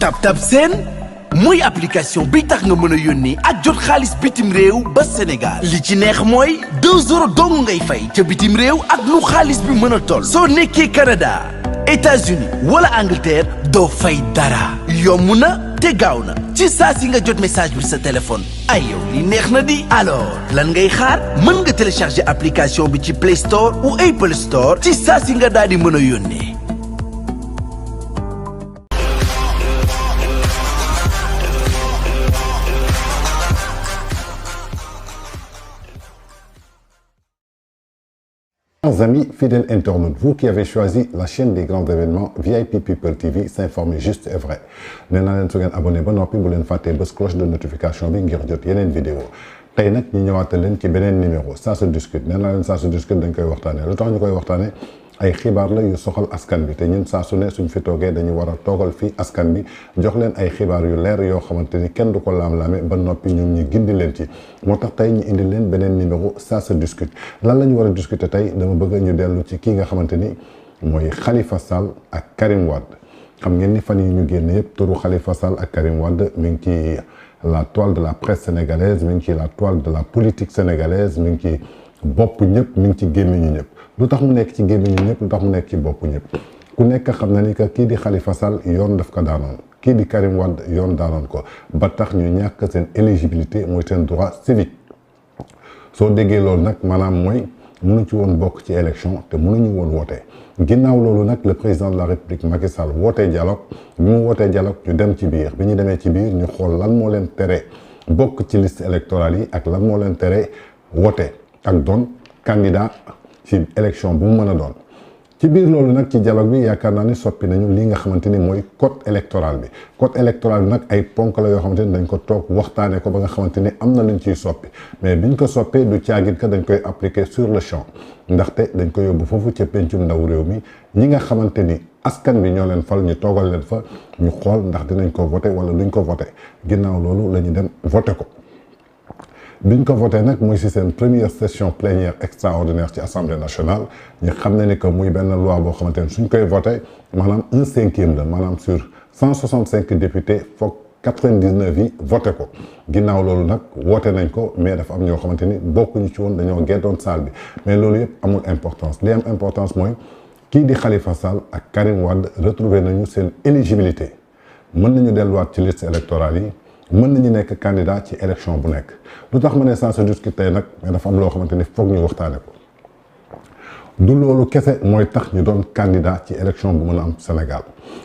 TapTap Send mooy application bi tax nga mën a yónnee ak jot xaalis bitim réew ba Sénégal li ci neex mooy 2 € dong ngay fay ca bitim réew ak lu xaalis bi mën a toll soo nekkee Canada États-Unis wala Angleterre doo fay dara yomb na te gaaw na ci saa si nga jot message bi sa téléphone ay yow li neex na di alors lan ngay xaar mën nga télécharger application bi ci Play Store ou Apple Store ci saa si nga daal di mën a yónnee. Chers amis, fidèles internautes, vous qui avez choisi la chaîne des grands événements VIP People TV, s'informer juste et vrai. nee naa leen su ngeen abonné ba noppi bu leen fàttee bés cloche de notification bi ngir jot yeneen vidéo tey nag ñu ñëwaat leen ci beneen numéro ça se discute nee naa leen ça se discute dañ koy waxtaanee lu tax ñu koy waxtaanee ay xibaar la yu soxal askan bi te ñun saa su ne suñ fi toogee dañu war a toogal fii askan bi jox leen ay xibaar yu leer yoo xamante ni kenn du ko laam-laame ba noppi ñoom ñu gindi leen ci moo tax tey ñu indi leen beneen numéro ça se discute lan la ñu war a discuter tey dama bëgg ñu dellu ci kii nga xamante ni mooy Khalifa Sall ak Karim Wade xam ngeen ni fan yi ñu génn yëpp turu Khalifa Sall ak Karim Wade mi ngi ci la toile de la presse sénégalaise mi ngi ci la toile de la politique sénégalaise mi ngi ci bopp ñëpp mi ngi ci gémmiñu ñëpp lu tax mu nekk ci gémmiñu ñëpp lu tax mu nekk ci bopp ñëpp ku nekk xam na ni que kii di Khalifa Sall yoon daf ko daanoon kii di Karim Wade yoon daanoon ko ba tax ñu ñàkk seen éligibilité mooy seen droit civique soo déggee loolu nag maanaam mooy mënu ci woon bokk ci élection te mënuñu woon woote ginnaaw loolu nag le président de la république Macky Sall wootee dialogue bi mu wootee dialogue ñu dem ci biir bi ñu demee ci biir ñu xool lan moo leen tere bokk ci liste électorale yi ak lan moo leen tere woote ak doon candidat ci élection bu mu mën a doon ci biir loolu nag ci dialogue bi yaakaar naa ni soppi nañu li nga xamante ni mooy code électoral bi code électoral bi nag ay ponk la yoo xamante ni dañ ko toog waxtaanee ko ba nga xamante ni am na luñ ciy soppi mais biñ ko soppee du caagin ka dañ koy appliquer sur le champ ndaxte dañ ko yóbbu foofu ca pencum ndaw réew mi ñi nga xamante ni askan bi ñoo leen fal ñu toogal leen fa ñu xool ndax dinañ ko voté wala duñ ko voté ginnaaw loolu la ñu dem voté ko biñ ko voté nag muy si seen première session plénière extraordinaire ci assemblée nationale ñu xam ne ni que muy benn loi boo xamante ne suñ koy voté maanaam 1/5 la maanaam sur 165 députés foog 99 yi voté ko ginnaaw loolu nag woote nañ ko mais dafa am ñoo xamante ni bokkuñu ci woon dañoo geddoon salle bi mais loolu yëpp amul importance li am importance mooy kii di Khalifa Sall ak Karim Wade retrouvé nañu seen éligibilité mën nañu delluwaat ci liste électorale yi mën nañu nekk candidat ci élection bu nekk lu tax ma ne ça se discute tey nag mais dafa am loo xamante ni foog ñu waxtaane ko du loolu kese mooy tax ñu doon candidat ci élection bu mën a am Sénégal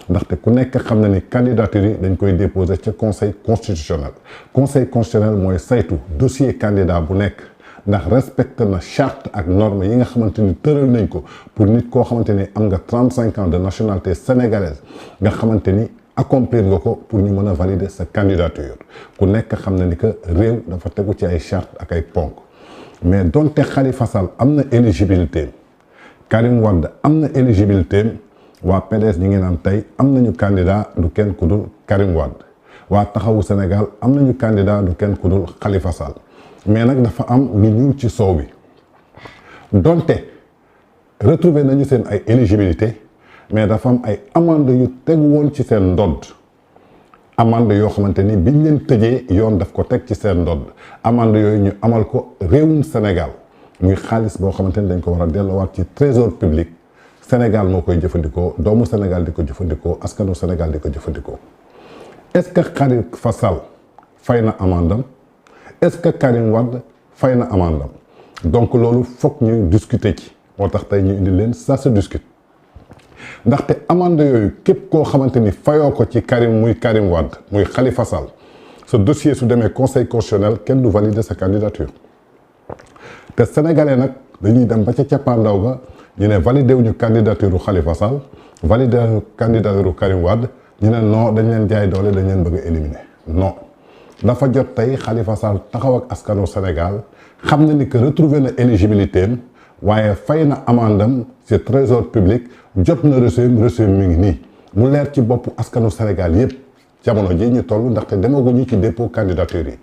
ndaxte ku nekk xam na ni candidature yi dañ koy déposer ca conseil constitutionnel mooy saytu dossier candidat bu nekk ndax respecté na charte ak norme yi nga xamante ni tëral nañ ko pour nit koo xamante ni am nga 35 ans de nationalité sénégalaise nga xamante ni accomplir nga ko pour ñu mën a valider sa candidature ku nekk xam na ni que réew dafa tegu ci ay charte ak ay ponk mais donte Khalifa Sall am na éligibilité Karim Wade am na éligibilité waa PDS ñi ngi naan tey am nañu candidat du kenn ku dul Karim Wade waa Taxawu Sénégal am nañu candidat du kenn ku dul Khalifa Sall mais nag dafa am lu ñuul ci soow bi donte retrouver nañu seen ay éligibilité mais dafa am ay amande yu teg woon ci seen ndodd amande yoo xamante ni biñ leen tëjee yoon daf ko teg ci seen ndodd amande yooyu ñu amal ko réewum Sénégal muy xaalis boo xamante ni dañ ko war a delluwaat ci trésor public Sénégal moo koy jëfandikoo doomu Sénégal di ko jëfandikoo askanu Sénégal di ko jëfandikoo est-ce que Khalifa Sall fay na amandam est-ce que Karim Wade fay na amandam donc loolu foog ñu discuter ci moo tax tey ñu indi leen ça se discute ndaxte amande yooyu képp koo xamante ni fayoo ko ci Karim Wade muy Khalifa Sall sa dossier su demee conseil constitutionnel kenn du valider sa candidature te sénégalais nag dañuy dem ba ca cappaandaw ga ñu ne validé wuñu candidature Khalifa Sall validé wuñu candidature Karim Wade ñu ne non dañ leen jaay doole dañ leen bëgg a éliminer non dafa jot tey Khalifa Sall taxaw ak askanu Sénégal xam na ni que retrouver na éligibilité am waaye fay na amandam ci trésor public jot na reçu mi ngi nii mu leer ci boppu askanu Sénégal yépp jamono ji ñu toll ndaxte demaguñu ci dépôt candidature yi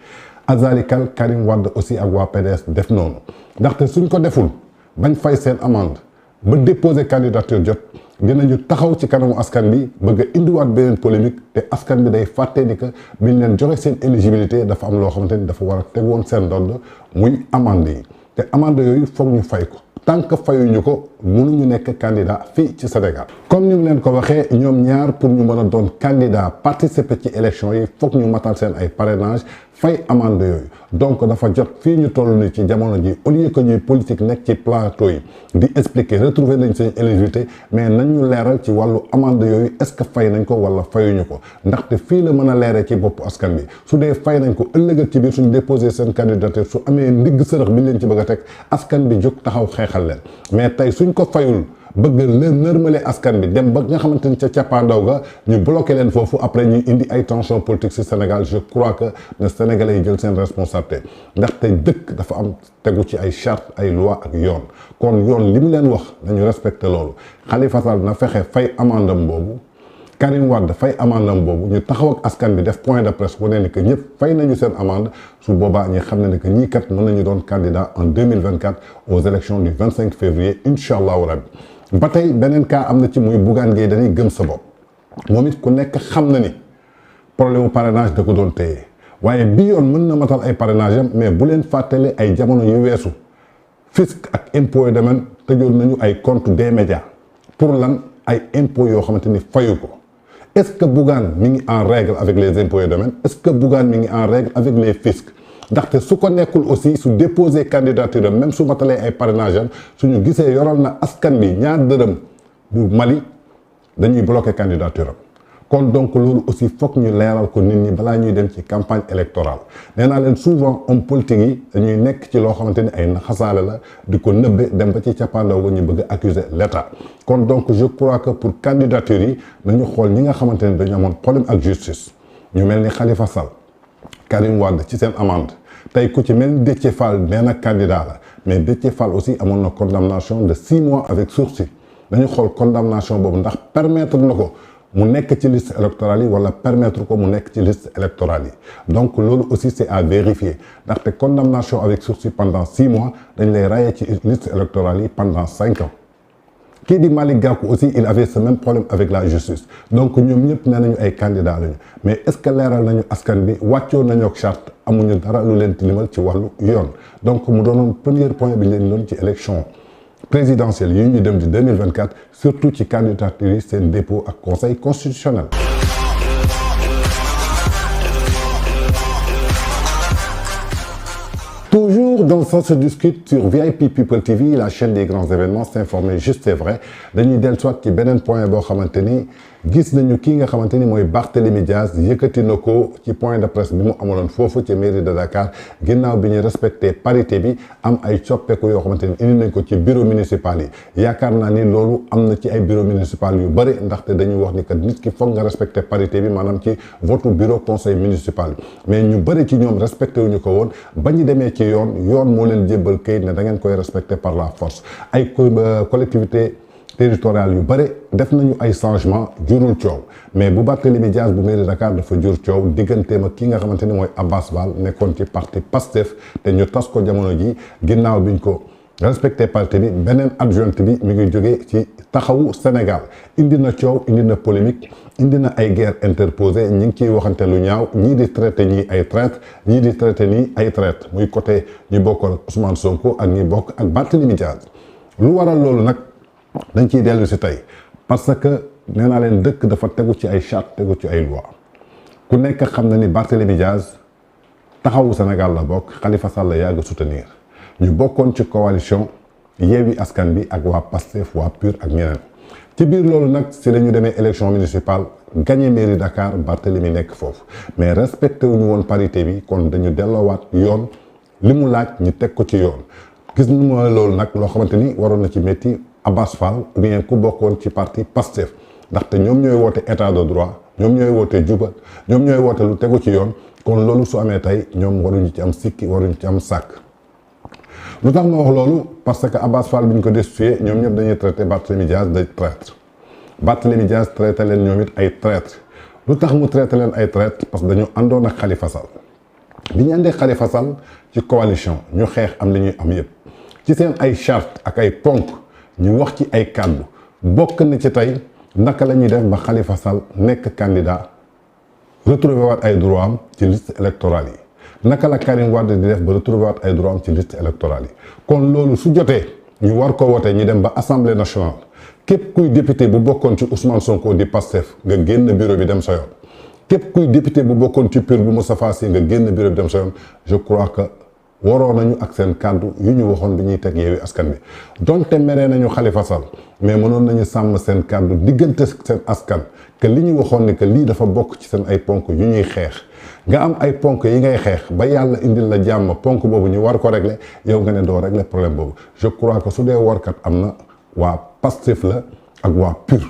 azalikal Karim Wade aussi ak waa PDS def noonu ndaxte suñ ko deful bañ fay seen amende ba déposer candidature jot dinañu taxaw ci kanamu askan bi bëgg a indiwaat beneen polémique te askan bi day fàtte ni que biñ leen joxe seen éligibilité dafa am loo xamante ni dafa war a teg woon seen ndodd muy amande yi te amande yooyu foog ñu fay ko tant que fayuñu ko mënuñu nekk candidat fii ci Sénégal. comme ni mu leen ko waxee ñoom ñaar pour ñu mën a doon candidat participer ci élection yi foog ñu matal seen ay parrainage fay amande yooyu donc dafa jot fii ñu toll ni ci jamono ji au lieu que ñuy politique nekk ci plateau yi di expliquer retrouver nañ seen éligibilité mais nañ ñu leeral ci wàllu amande yooyu est-ce que fay nañ ko wala fayuñu ko ndaxte fii la mën a leeree ci bopp askan bi su dee fay nañ ko ëllëgal ci biir suñu déposé seen candidature su amee ndigg sërëx bi leen ci bëgg a teg askan bi jóg taxaw xeexal leen mais tey suñ ko fayul bëgg leen nërmale askan bi dem ba nga xamante ni ca cappaandaw ga ñu bloqué leen foofu après ñuy indi ay tension politique ci Sénégal je crois que ne Sénégalais yi jël seen responsabilité ndaxte dëkk dafa am tegu ci ay charte ay loi ak yoon kon yoon li mu leen wax nañu respecté loolu Khalifa Sall na fexe fay amandam boobu Karim Wade fay amandam boobu ñu taxaw ak askan bi def point de presse wane ni que ñëpp fay nañu seen amende su boobaa ñi xam ne ni que ñii kat mën nañu doon candidat en 2024 aux élections du 25 février incha allahu rabbi ba tey beneen cas am na ci muy Bougane Gueye Dany gëm sa bopp moom it ku nekk xam na ni problème mu parrainage da ko doon téye waaye bii yoon mën na matal ay parrainage am mais bu leen fàttale ay jamono yu weesu fisc ak impôt et domaine tëjoon nañu ay compte des médias pour lan ay impôts yoo xamante ni fayu ko est-ce que Bougane mi ngi en règle avec les impôts et domaines est-ce que Bougane mi ngi en règle avec les fiscs ndaxte su ko nekkul aussi su déposer candidature am même su matalee ay parrainage am suñu gisee yoral na askan bi ñaar dërëm bu Mali dañuy bloquer candidature am kon donc loolu aussi foog ñu leeral ko nit ñi balaa ñuy dem ci campagne électorale nee naa leen souvent homme politique yi dañuy nekk ci loo xamante ni ay naxasaale la di ko nëbbe dem ba ci cappaandaw ga ñu bëgg a accuser l'État kon donc je crois que pour candidature yi nañu xool ñi nga xamante ni dañu amoon problème ak justice ñu mel ni Khalifa Sall Karim Wade ci seen amende tey ku ci mel ni Déthié Fall nee na candidat la mais Déthié Fall aussi amoon na condamnation de 6 mois avec sursis dañu xool condamnation boobu ndax permettre na ko mu nekk ci liste électorale yi wala permettre ko mu nekk ci liste électorale yi donc loolu aussi c'est à vérifier ndaxte condamnation avec sursis pendant 6 mois dañ lay rayer ci liste électorale yi pendant 5 ans kii di Malick Gakou aussi il avait ce même problème avec la justice donc ñoom ñëpp nee nañu ay candidats lañu mais est-ce que leeral nañu askan bi wàccoo nañu ak charte amuñu dara lu leen tilimal ci wàllu yoon donc mu doonoon premier point bi ñu leen doon ci élection présidentielle yi ñu dem di 2024 surtout ci candidature yi seen dépôt ak conseil constitutionnel. Toujours dans Ça se discute sur VIP People TV la chaîne des grands événements s'informer juste et vrai dañuy dellu soit ci beneen point boo xamante ni gis nañu kii nga xamante ni mooy Barthélémy Diaz yëkkati na ko ci point de presse bi mu amaloon foofu ci mairie de Dakar ginnaaw bi ñu respecté parité bi am ay soppeeku yoo xamante ni indi nañ ko ci bureau municipal yi yaakaar naa ni loolu am na ci ay bureau municipal yu bëri ndaxte dañuy wax ni que nit ki foog nga respecté parité bi maanaam ci vote bureau conseil municipal bi mais ñu bëri ci ñoom respecté wuñu ko woon ba ñu demee ci yoon moo leen jébbal kayit ne da ngeen koy respecté par la force ay collectivité territoriales yu bëri def nañu ay changement jurul coow mais bu Barthélémy Diaz bu mairie Dakar dafa jur coow digganteem ak ki nga xamante ni mooy Abbas Fall nekkoon ci parti Pastef te ñu tas ko jamono ji ginnaaw biñ ko respecté parti bi beneen adjointe bi mi ngi jógee ci taxawu Sénégal indi na coow indi na polémique indi na ay guerre interposée ñi ngi ciy waxante lu ñaaw ñii di traité ñii ay traître ñii di traité nii ay traître muy côté ñi bokkal Ousmane Sonko ak ñi bokk ak Barthélémy Diaz lu waral loolu nag dañ ciy dellu si tey parce que nee naa leen dëkk dafa tegu ci ay charte tegu ci ay loi ku nekk xam na ni Barthélémy Diaz taxawu Sénégal la bokk Khalifa Sall la yàgg soutenir ñu bokkoon ci coalition Yewwi Askan bi ak waa Pastef waa PUR ak ñeneen ci biir loolu nag si la ñu demee élection municipale gagné mairie Dakar Barthélémy nekk foofu mais respecté wuñu woon parité bi kon dañu delloowaat yoon li mu laaj ñu teg ko ci yoon gis nga loolu nag loo xamante ni waroon na ci métti Abbas Fall ou bien ku bokkoon ci parti Pastef ndaxte ñoom ñooy woote état de droit ñoom ñooy woote juba ñoom ñooy woote lu tegu ci yoon kon loolu su amee tey ñoom waruñu ci am sikki waruñu ci am sàkk lu tax ma wax loolu parce que Abbas Fall bi ñu ko destitué ñoom ñëpp dañuy traité Barthélémy Diaz de traître Barthélémy Diaz traité leen ñoom it ay traître lu tax mu traité leen ay traître parce que dañu àndoon ak Khalifa Sall bi ñu àndee Khalifa Sall ci coalition ñu xeex am li ñuy am yëpp ci seen ay charte ak ay ponk ñu wax ci ay kàddu bokk na ci tey naka la ñuy def ba Khalifa Sall nekk candidat retrouver waat ay droit am ci liste électorale yi naka la Karim Wade di def ba retrouver waat ay droit am ci liste électorale yi kon loolu su jotee ñu war ko wote ñu dem ba assemblée nationale képp kuy député bu bokkoon ci Ousmane Sonko di Pastef nga génn bureau bi dem sa yoon képp kuy député bu bokkoon ci PUR bu Moustapha Sy nga génn bureau bi dem sa yoon je crois que waroon nañu ak seen kàddu yu ñu waxoon bi ñuy teg Yewwi Askan Wi donte meree nañu Khalifa Sall mais mënoon nañu sàmm seen kàddu diggante seen askan que li ñu waxoon ne que lii dafa bokk ci seen ay ponk yu ñuy xeex nga am ay ponk yi ngay xeex ba yàlla indil la jàmm ponk boobu ñu war ko régler yow nga ne doo régler problème boobu je crois que su dee warkat am na waa Pastef la ak waa PUR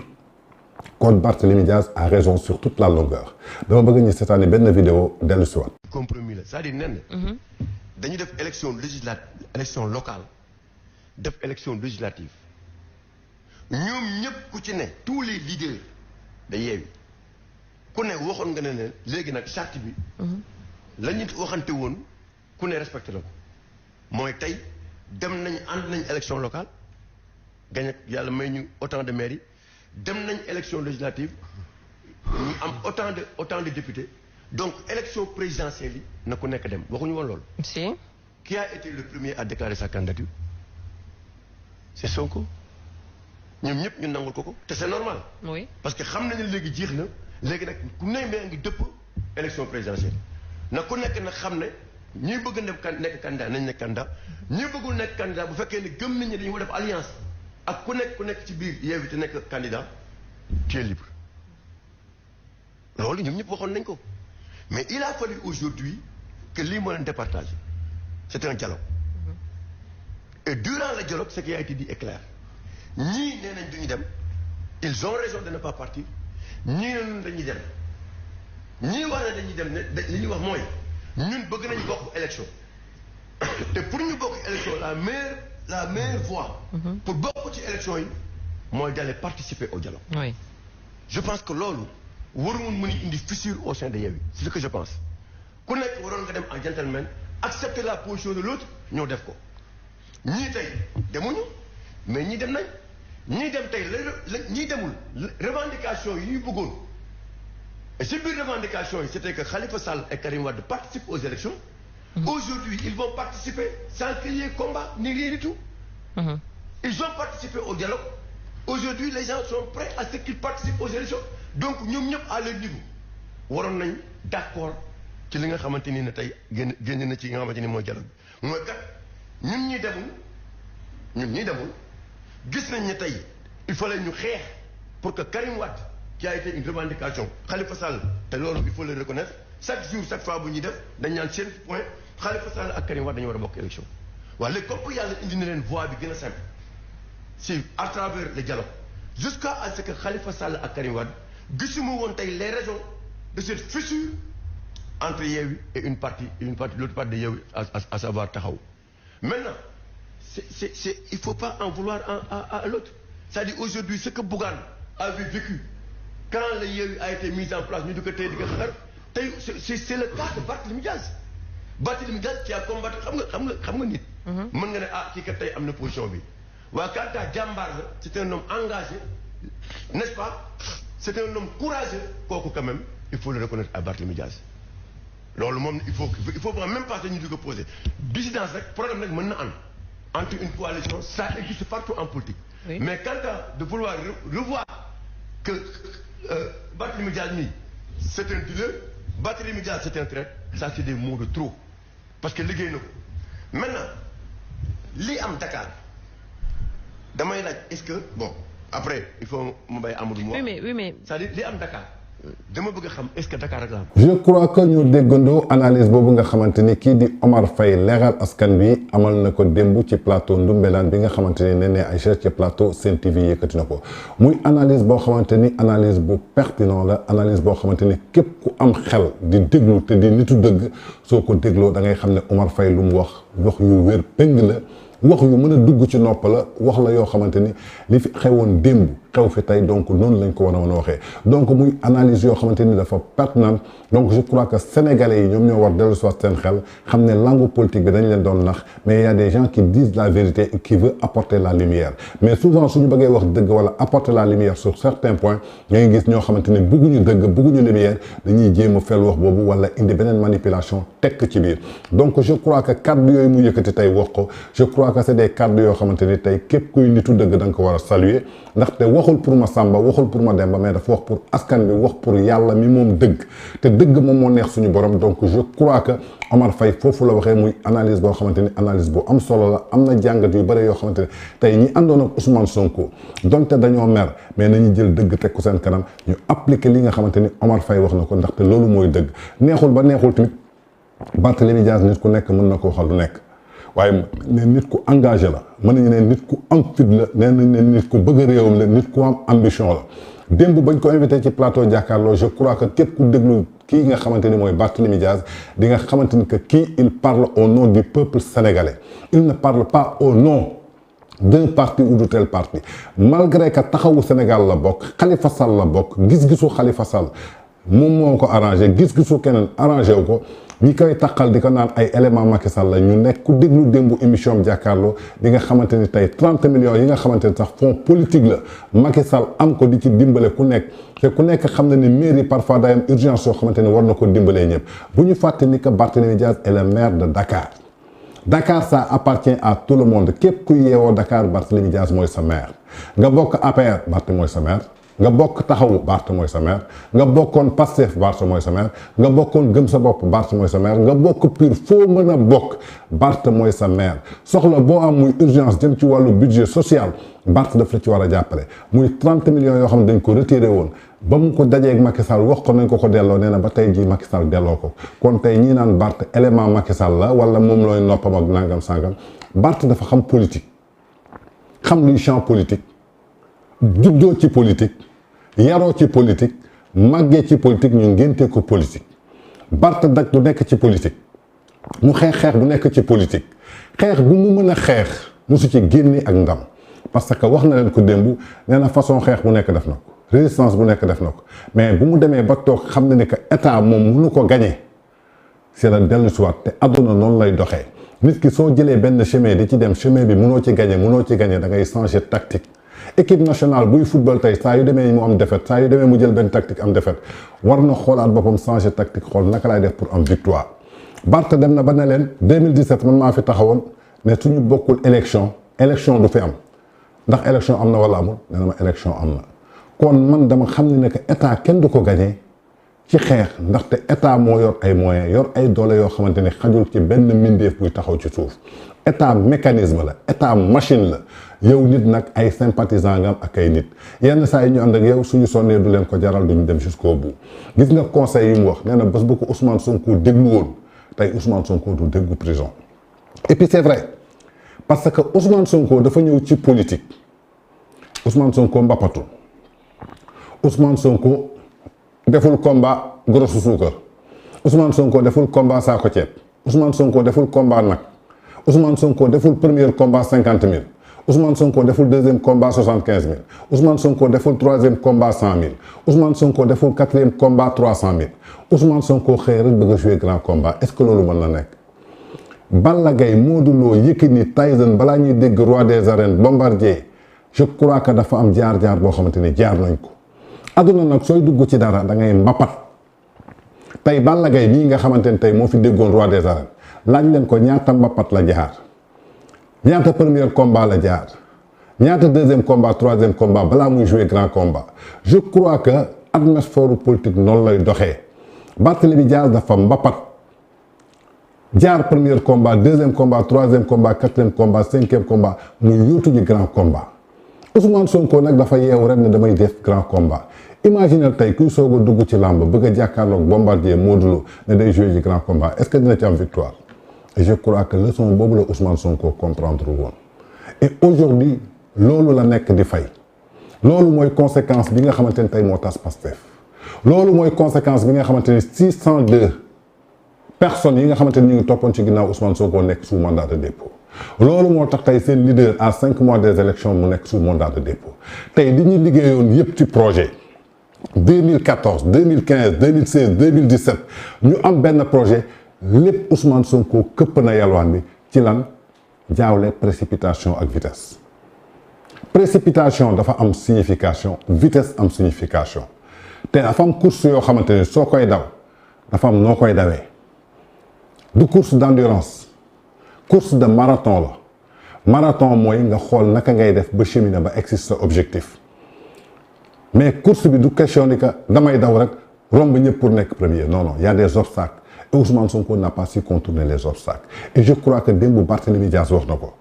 kon Barthélémy Dias a raison sur toute la longueur dama bëgg ñu seetaani benn vidéo dellu si waat compromis la c'est-à-dire nen dañu def élection législative élection locale def élection législative ñoom ñëpp ku ci ne tous les leaders da Yewwi ku ne waxoon nga ne léegi nag charte bi la ñu waxante woon ku ne respecté la ko mooy tey dem nañ ànd nañ élection locale gañ yàlla may ñu autant de maires yi dem nañ élection législative ñu am autant de députés donc élection présidentielle yi na ku nekk dem waxuñu woon loolu. si. Qui a été le premier à déclarer sa candidature? C'est Sonko. ñoom ñëpp ñu nangul ko te c'est normal. oui parce que xam nañu léegi jeex na léegi nag ku ne mee ngi dëpp élection présidentielle na ku nekk nag xam ne ñi bëgg nekk candidat nañ nekk candidat ñi bëggul nekk candidat bu fekkee ne gëm nañ ne dañu war def alliance ak ku nekk ci biir Yewwi te nekk candidat tu es libre loolu ñoom ñëpp waxoon nañ ko mais il a fallu aujourd'hui que lii moo leen départage c'est un dialogue et durant le dialogue ce qui a été dit est clair ñii nee nañ duñu dem ils ont raison de ne pas partir ñii ne dañuy dem ñii wax ne dañuy dem ne li ñuy wax mooy ñun bëgg nañ bokk élection te pour ñu bokk élection la meilleure voie pour bokk ci élection yi mooy d'aller participer au dialogue. oui je pense que loolu waruñu mën a indi fissure au sein de Yewwi c'est ce que je pense ku nekk waroon nga dem en gentleman accepter la position de l'autre ñoo def ko ñii tey demuñu mais ñii dem nañ ñii dem tey ñii demul revendication yi ñu bëggoon et si biir revendication yi c'était que Khalifa Sall et Karim Wade participent aux élections aujourd'hui ils vont participer sans qu'il y ait combat ni rien du tout ils ont participé au dialogue aujourd'hui les gens sont prêts à ce qu'ils participent aux élections donc ñoom ñëpp à leur niveau waroon nañ d'accord ci li nga xamante ni ne tey génn na ci nga xamante ni mooy dialogue bi mooy kat ñun ñi demul gis nañ ne tey il fallait ñu xeex pour que Karim Wade qui a été une revendication Khalifa Sall te loolu il faut le reconnaître chaque jour chaque fois bu ñuy def dañ naan seen point Khalifa Sall ak Karim Wade dañu war a bokk élection waaye léegi comme yàlla indi na leen voie bi gën a simple c'est à travers le dialogue jusqu'à ce que Khalifa Sall ak Karim Wade gisuma woon tey les raisons de cette fissure entre Yewwi et l'autre partie de Yewwi à savoir Taxawu maintenant c'est il faut pas en vouloir à l'autre c'est-à-dire aujourd'hui ce que Bougane avait vécu quand le Yewwi a été mis en place ñu di ko tey di ko xaar tey c'est le cas de Barthélémy Dias qui a combattu xam nga nit mën nga ne kii kat tey am na position bi waa Kanta jàmbaar la c'est un homme engagé n'est-ce pas c'est un homme courageux kooku quand même il faut le reconnaître à Barthélémy Dias loolu moom il faut même pas ñu di ko poser dissidence rek problème rek mën na am entre une coalition ça existe partout en politique oui. Mais quant à de vouloir revoir que Barthélémy Dias nii c'est un dealer Barthélémy Dias c'est un traître ça c'est des mots de trop parce que liggéey na ko maintenant li am Dakar damay laaj est-ce que bon après il faut mu bay Amadou mu wax oui mais c'est-à-dire li am Dakar dama bëgg a xam est-ce que Dakar rek la am. je crois que ñu déggandoo analyse boobu nga xamante ni kii di Omar Faye leeral askan bi amal na ko démb ci plateau Ndoumbelane bi nga xamante ni nee na Aïcha ci plateau Sen TV yëkkati na ko muy analyse boo xamante ni analyse bu pertinent la analyse boo xamante ni képp ku am xel di déglu te di nitu dëgg soo ko dégloo da ngay xam ne Omar Faye lu mu wax yu wér péng la wax yu mën a dugg ci nopp la wax la yoo xamante ni li fi xewoon démb xew fi tey donc noonu lañ ko war a mën a waxee donc muy analyse yoo xamante ni dafa pertinent donc je crois que sénégalais yi ñoom ñoo war dellu si seen xel xam ne langue politique bi dañ leen doon nax mais il y a des gens qui disent la vérité et qui veulent apporter la lumière mais souvent suñu bëggee wax dëgg wala apporter la lumière sur certains points ngay gis ñoo xamante ni bëgguñu dëgg bëgguñu lumière dañuy jéem a fel wax boobu wala indi beneen manipulation tekk ci biir donc je crois que kaddu yooyu mu yëkkati tey wax ko je crois que c'est des kaddu yoo xamante ni tey képp kuy nitu dëgg da nga ko war a saluer ndaxte waxul pour ma Samba waxul pour ma Demba mais dafa wax pour askan bi wax pour yàlla mi moom dëgg te dëgg moom moo neex suñu borom donc je crois que Omar Faye foofu la waxee muy analyse boo xamante ni analyse bu am solo la am na jàngat yu bëri yoo xamante ni tey ñi àndoon ak Ousmane Sonko donte dañoo mer mais nañu jël dëgg teg ko seen kanam ñu appliquer li nga xamante ni Omar Faye wax na ko ndaxte loolu mooy dëgg neexul ba neexul tamit Barthélémy Dias nit ku nekk mën na ko waxal lu nekk waaye ne nit ku engagé la mën nañu ne nit ku am fit la nee nañ ne nit ku bëgg réewam la nit ku am ambition la démb bañ ko invité ci plateau Jakaarlo je crois que képp ku déglu kii nga xamante ni mooy Barthélémy Dias di nga xamante ni que kii il parle au nom du peuple sénégalais il ne parle pas au nom d'un parti ou de tel parti malgré que taxawu Sénégal la bokk Khalifa Sall la bokk gis-gisu Khalifa Sall moom moo ko arrangé gis-gisu keneen arrangé wu ko ñi koy taqal di ko naan ay élément Macky Sall la ñu nekk ku déglu démbu émission am Jakaarlo di nga xamante ni tey 30 millions yi nga xamante ni sax fonds politique la Macky Sall am ko di ci dimbale ku nekk te ku nekk xam na ni mairie parfois day am urgence yoo xamante ni war na ko dimbalee ñëpp bu ñu fàtte ni que Barthélémy Dias est le maire de Dakar Dakar ça appartient à tout le monde képp ku yeewoo Dakar Barthélémy Dias mooy sa maire nga bokk APR Barth mooy sa maire nga bokk taxawu Barth mooy sa maire nga bokkoon Pastef Barth mooy sa maire nga bokkoon gëm sa bopp Barth mooy sa maire nga bokk PUR foo mën a bokk Barth mooy sa maire soxla boo am muy urgence jëm ci wàllu budget social Barth daf la ci war a jàppale muy 30 millions yoo xam ne dañ ko retiré woon ba mu ko dajeeg Macky Sall wax ko nañ ko delloo nee na ba tey jii Macky Sall delloo ko kon tey ñii naan Barth élément Macky Sall la wala moom looy noppam ak nangam sangam Barth dafa xam politique xam luy champ politique juddoo ci politique yaroo ci politique màggee ci politique ñu ngénte ko politique Barth daj du nekk ci politique mu xeex bu nekk ci politique xeex bu mu mën a xeex mosu ci génne ak ndam parce que wax na leen ko démb nee na façon xeex bu nekk def na ko résistance bu nekk def na ko mais bu mu demee ba toog xam ne ni que état moom mënu ko gagné c'est la dellu siwaat te àdduna noonu lay doxee nit ki soo jëlee benn chemin di ci dem chemin bi mënoo ci gagné da ngay changer tactique équipe nationale buy football tey saa yu demee mu am défaite saa yu demee mu jël benn tactique am défaite war na xoolaat boppam changer tactique xool naka laay def pour am victoire Barth dem na ba ne leen 2017 man maa fi taxawoon ne suñu bokkul élection du fi am ndax élection am na wala amul nee na ma élection am na kon man dama xam ne que état kenn du ko gagné ci xeex ndaxte état moo yor ay moyens yor ay doole yoo xamante ne xajul ci benn mbindeef buy taxaw ci suuf état mécanisme la état machine la yow nit nag ay sympathisant nga am ak ay nit yenn saa yi ñu ànd ak yow suñu sonnee du leen ko jaral duñu dem jusqu'au bout gis nga conseil yi mu wax nee na bés bu ko Ousmane Sonko déglu woon tey Ousmane Sonko du déggu prison et puis c'est vrai parce que Ousmane Sonko dafa ñëw ci politique Ousmane Sonko mbappatu Ousmane Sonko deful combat grosse suukar Ousmane Sonko deful combat saako ceeb Ousmane Sonko deful combat nag Ousmane Sonko deful premier combat 50 000 Ousmane Sonko deful deuxième combat 75 000 Ousmane Sonko deful troisième combat 100 000 Ousmane Sonko deful quatrième combat 300 000 Ousmane Sonko xëy rek bëgg a jouer grand combat est-ce que loolu mën na nekk. Balla Gaye Modou Lo Yékini Tyson balaa ñuy dégg roi des arènes Bombardier je crois que dafa am jaar-jaar boo xamante ni jaar nañ ko. aduna nag sooy dugg ci dara da ngay mbapat tey Balla Gaye bii nga xamante ni tey moo fi déggoon roi des arènes laaj leen ko ñaata mbapat la jaar ñaata premier combat la jaar ñaata deuxième combat troisième combat balaa muy jouer grand combat je crois que atmosphère politique noonu lay doxee Barthélémy Dias dafa mbapat jaar premier combat deuxième combat troisième combat quatrième combat cinquième combat muy yóotu ji grand combat Ousmane Sonko nag dafa yeewu rek ne damay def grand combat imagine tey kuy soog a dugg ci làmb bëgg a jàkkaarloog Bombardier Modou Lo ne day jouer ci grand combat est-ce que dina ci am victoire et je crois que leçon boobu la Ousmane Sonko comprendre woon et aujourd'hui loolu la nekk di fay loolu mooy conséquence bi nga xamante ne tey moo tas Pastef loolu mooy conséquence bi nga xamante ne 602 personnes yi nga xamante ne ñu ngi toppoon ci ginnaaw Ousmane Sonko nekk sous mandat de dépôt loolu moo tax tey seen leader à 5 mois des élections mu nekk sous mandat de dépôt tey li ñu liggéeyoon yëpp ci projet 2014 2015 2016 2017 ñu am benn projet lépp Ousmane Sonko këpp na yalwaan bi ci lan jaawle précipitation ak vitesse. précipitation dafa am signification vitesse am signification te dafa am course yoo xamante ne soo koy daw dafa am noo koy dawee du course d'endurance course de marathon la marathon mooy nga xool naka ngay def ba cheminer ba egsi sa objectif mais course bi du question ni que damay daw rek romb ñëpp pour nekk premier non non y a des obstacles et Ousmane Sonko n'a pas su contourner les obstacles et je crois que démb Barthélémy Dias wax na ko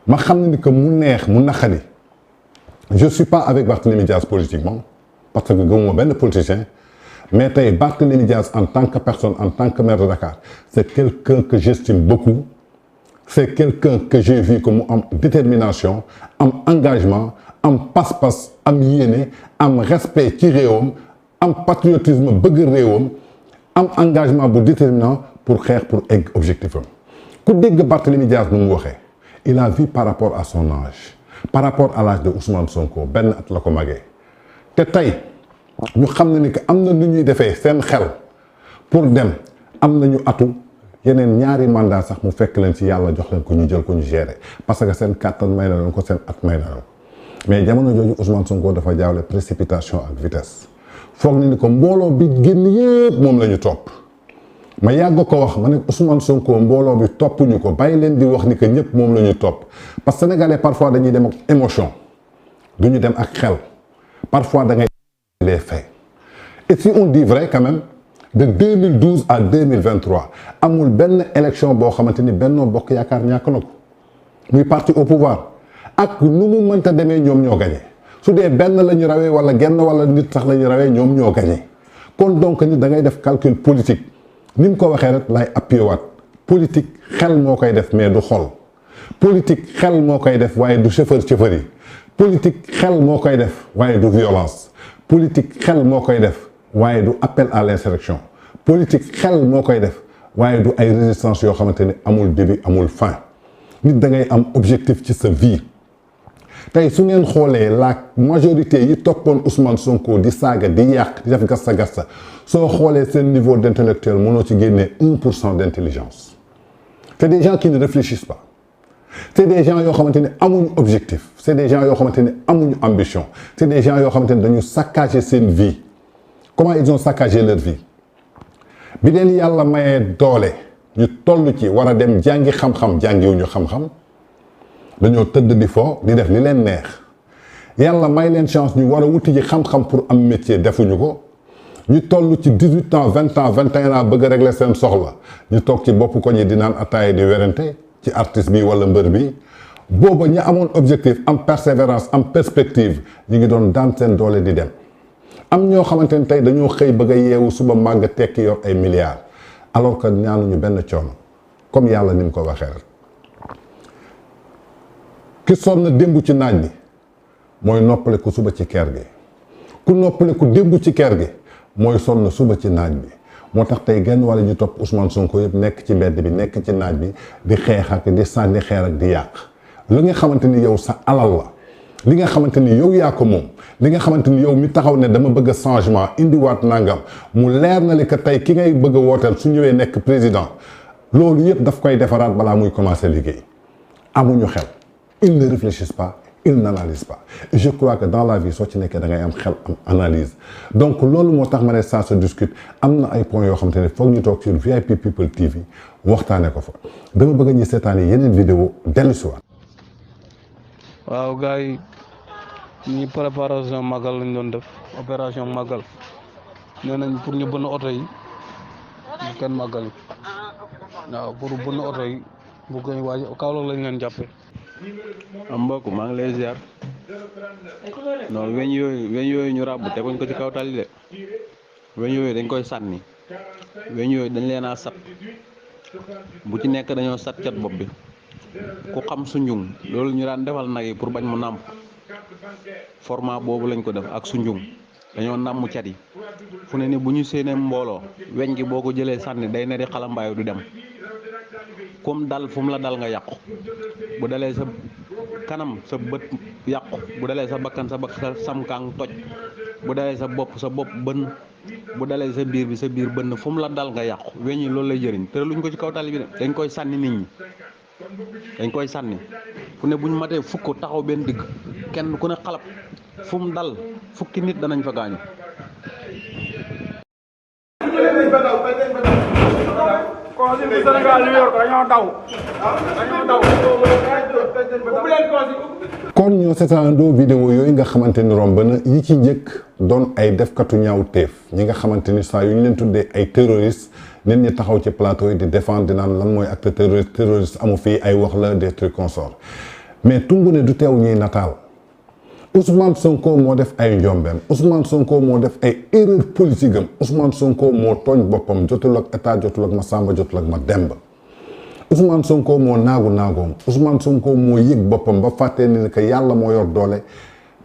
ma xam ne ni que mu neex mu naqari je suis pas avec Barthélémy Dias politiquement parce que gëmuma benn politicien mais tey Barthélémy Dias en tant que personne en tant que maire de Dakar c'est quelqu'un que j'estime beaucoup c'est quelqu'un que j'ai vu que mu am détermination am engagement am pas-pas am yéene am respect ci réewam am patriotisme bëgg réewam am engagement bu déterminant pour xeex pour egg objectif am ku dégg Barthélémy Dias nu mu waxee il a vu par rapport à son âge par rapport à l'âge de Ousmane Sonko benn at la ko magee te tey ñu xam ne ni que am na lu ñuy defee seen xel pour dem am nañu atu yeneen ñaari mandat sax mu fekk leen ci yàlla jox leen ko ñu jël ko ñu gérer parce que seen kàttan may na leen ko seen at may na leen ko mais jamono jooju Ousmane Sonko dafa jaawle précipitation ak vitesse foog ni ko mbooloo bi génn yépp moom la ñu topp ma yàgg ko wax ma ne Ousmane Sonko mbooloo bi toppuñu ko bàyyi leen di wax ni que ñëpp moom la ñu topp parce que sénégalais parfois dañuy dem ak émotion du ñu dem ak xel parfois da ngay les faits et si on dit vrai quand même de 2012 à 2023 amul benn élection boo xamante ni Benno Bokk Yaakaar ñàkk na ko muy parti au pouvoir ak nu mu mënta demee ñoom ñoo gagné su dee benn la ñu rawee wala genn wala nit sax la ñu rawee ñoom ñoo gagné kon donc nit da ngay def calcul politique ni mu ko waxee rek lay appuyé waat politique xel moo koy def mais du xol politique xel moo koy def waaye du chauffeur yi politique xel moo koy def waaye du violence politique xel moo koy def waaye du appel à l'insurrection politique xel moo koy def waaye du ay résistance yoo xamante ni amul début amul fin nit da ngay am objectif ci sa vie tey su ngeen xoolee la majorité yi toppoon Ousmane Sonko di saaga di yàq di def gassa soo xoolee seen niveau d'intellectuel mënoo ci génnee 1% d'intelligence c'est des gens qui ne réfléchissent pas c'est des gens yoo xamante ni amuñu objectif c'est des gens yoo xamante ni amuñu ambition c'est des gens yoo xamante ni dañu saccager seen vie comment ils ont saccagé leur vie bi leen yàlla mayee doole ñu toll ci war a dem jàngi xam-xam jàngiwuñu xam-xam dañoo tëdd di fo di def li leen neex yàlla may leen chance ñu war a wuti ji xam-xam pour am métier defuñu ko ñu toll ci 18 ans 20 ans 21 ans bëgg a régler seen soxla ñu toog ci bopp ko ñi di naan ataaya di werante ci artiste bi wala mbër bi booba ñi amoon objectif am persévérance am perspective ñu ngi doon daan seen doole di dem am ñoo xamante ni tey dañoo xëy bëgg a yeewu suba màgg tekki yor ay milliards alors que ñaanuñu benn coono comme yàlla ni mu ko waxee rek ki sonn na démb ci naaj bi mooy noppale ku suba ci ker gi ku noppale ku démb ci ker gi mooy sonn suba ci naaj bi moo tax tey genn wala ñu topp Ousmane Sonko yëpp nekk ci mbedd bi nekk ci naaj bi di xeex ak di sànni xeer ak di yàq li nga xamante ni yow sa alal la li nga xamante ni yow yaa ko moom li nga xamante ni yow mi taxaw ne dama bëgg changement indiwaat nangam mu leer na li que tey ki ngay bëgg a wooteel su ñëwee nekk président loolu yëpp daf koy defaraat balaa muy commencer liggéey amuñu xel ils ne réfléchissent pas ils n'analysent pas et je crois que dans la vie soo ci nekkee da ngay am xel am analyse donc loolu moo tax ma ne ça se discute am na ay points yoo xamante ne foog ñu toog sur VIP People TV waxtaanee ko fa dama bëgg ñu seetaani yeneen vidéo dellu si waat. waaw gars yi ñi préparation màggal lañ doon def opération màggal nee nañ pour ñu bënn oto yi bu kenn màggali waaw pour bënn oto yi bu koy waaj Kaolack lañ leen jàppee. am mbokk maa ngi lay ziar non weñ yooyu ñu ràbb teguñ ko ci kaw tali de weñ yooyu dañ koy sànni weñ yooyu dañ leen a sat bu ci nekk dañoo sat cat bopp bi ku xam sunjung loolu ñu daan defal nag yi pour bañ mu nàmp format boobu lañ ko def ak sunjung dañoo nàmm cat yi fu ne ni bu ñu séenee mbooloo weñ gi boo ko jëlee sànni day ne di xalambaayu du dem comme dal fu mu la dal nga yàqu bu dalee sa kanam sa bët yàqu, bu dalee sa bakkan sa samkaang toj, bu dalee sa bopp bënn, bu dalee sa biir bi sa biir bënn, fu mu la dal nga yàqu. weñ yi loolu lay jëriñ te luñ ko ci kaw tali bi de dañ koy sànni nit ñi, dañ koy sànni fu ne buñ matee fukk taxaw benn digg kenn ku ne xalab fu mu dal fukki nit danañ fa gaañu. kon ñoo seetaandoo vidéo yooyu nga xamante ni romb na yi ci njëkk doon ay defkatu ñaaw teef ñi nga xamante ni saa yu ñu leen tuddee ay terroristes nit ñi taxaw ci plateau yi di défendre di naan lan mooy acte terroriste amu fii ay wax la des trucs consorts mais tungu ne du teew ñuy nataal Ousmane Sonko moo def ay njombeem, Ousmane Sonko moo def ay erreur politique am, Ousmane Sonko moo tooñ boppam, jotul ak état, jotul ak ma Samba, jotul ak ma Demba. Ousmane Sonko moo naagoom, Ousmane Sonko moo yëg boppam ba fàttee ni que yàlla moo yor doole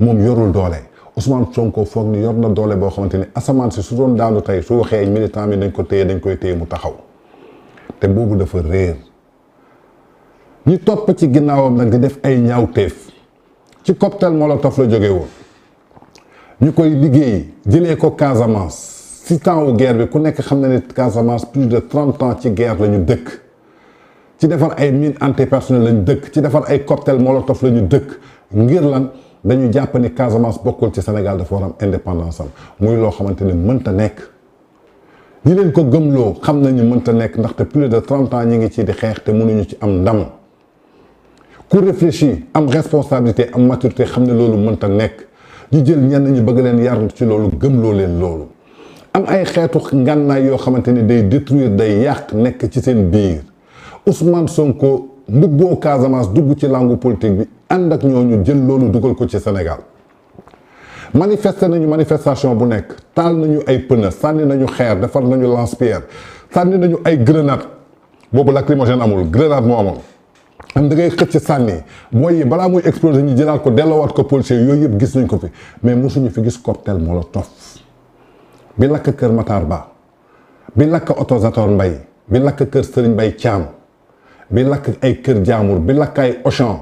moom yorul doole. Ousmane Sonko foog ni yor na doole boo xamante ni asamaan si su doon daanu tey su waxee ay militant bi dañ koy téye mu taxaw te boobu dafa réer. ñu topp ci ginnaawam nag di def ay ñaawteef ci cocktail molotov la jóge woon ñu koy liggéey jëlee ko Casamance si temps wu guerre bi ku nekk xam na ne Casamance plus de 30 ans ci guerre la ñu dëkk ci defar ay mines antipersonnelles la ñu dëkk ci defar ay cocktail molotov la ñu dëkk ngir lan dañu jàpp ni Casamance bokkul ci Sénégal dafa war am indépendance am muy loo xamante ne mënta nekk ñi leen ko gëmloo xam nañu mënta nekk ndaxte plus de 30 ans ñi ngi ci di xeex te mënuñu ci am ndam ku réfléchir am responsabilité am maturité xam ne loolu mënta nekk ñu jël ñenn ñi bëgg leen yar ci loolu gëmloo leen loolu am ay xeetu ngànnaay yoo xamante ni day détruire day yàq nekk ci seen biir Ousmane Sonko mbubboo Casamance dugg ci langue politique bi ànd ak ñooñu jël loolu dugal ko ci Sénégal manifester nañu manifestation bu nekk taal nañu ay pneu sànni nañu xeer defar nañu lance-pierre sànni nañu ay grenade boobu lacrymogène amul grenade moo amoon am da ngay xëcc sànni mooy yi balaa muy exploser ñu jëlaat ko delloowaat ko policier yooyu yëpp gis nañ ko fi mais mosuñu fi gis cocktail molotov bi lakk kër Matar Ba bi lakk oto Zator Mbaye bi lakk kër Serigne Mbaye Thiam bi lakk ay kër jaamur bi lakk ay Auchan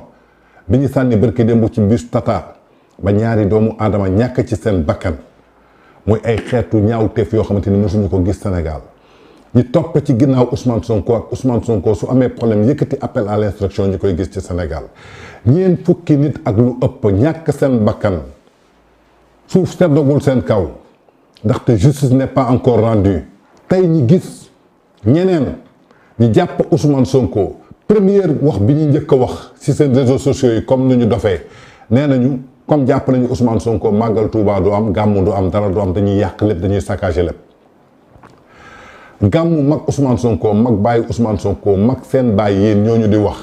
bi ñu sànni barki démb ci bus Tata ba ñaari doomu aadama ñàkk ci seen bakkan muy ay xeetu ñaawteef yoo xamante ni mosuñu ko gis Sénégal ñi topp ci ginnaaw Ousmane Sonko ak Ousmane Sonko su amee problème yëkkati appel à l'insurrection ñu koy gis ci Sénégal ñeen fukki nit ak lu ëpp ñàkk seen bakkan suuf seddagul seen kaw ndaxte justice n'est pas encore rendue tey ñi gis ñeneen ñi jàpp Ousmane Sonko première wax bi ñu njëkk a wax ci seen réseaux sociaux yi comme ni ñu dofee nee nañu comme jàpp nañu Ousmane Sonko màggal Touba du am gàmmu du am dara du am dañuy yàq lépp dañuy saccager lépp gàmmu mag Ousmane Sonko mag bàyyi Ousmane Sonko mag seen bàyyi yéen ñooñu di wax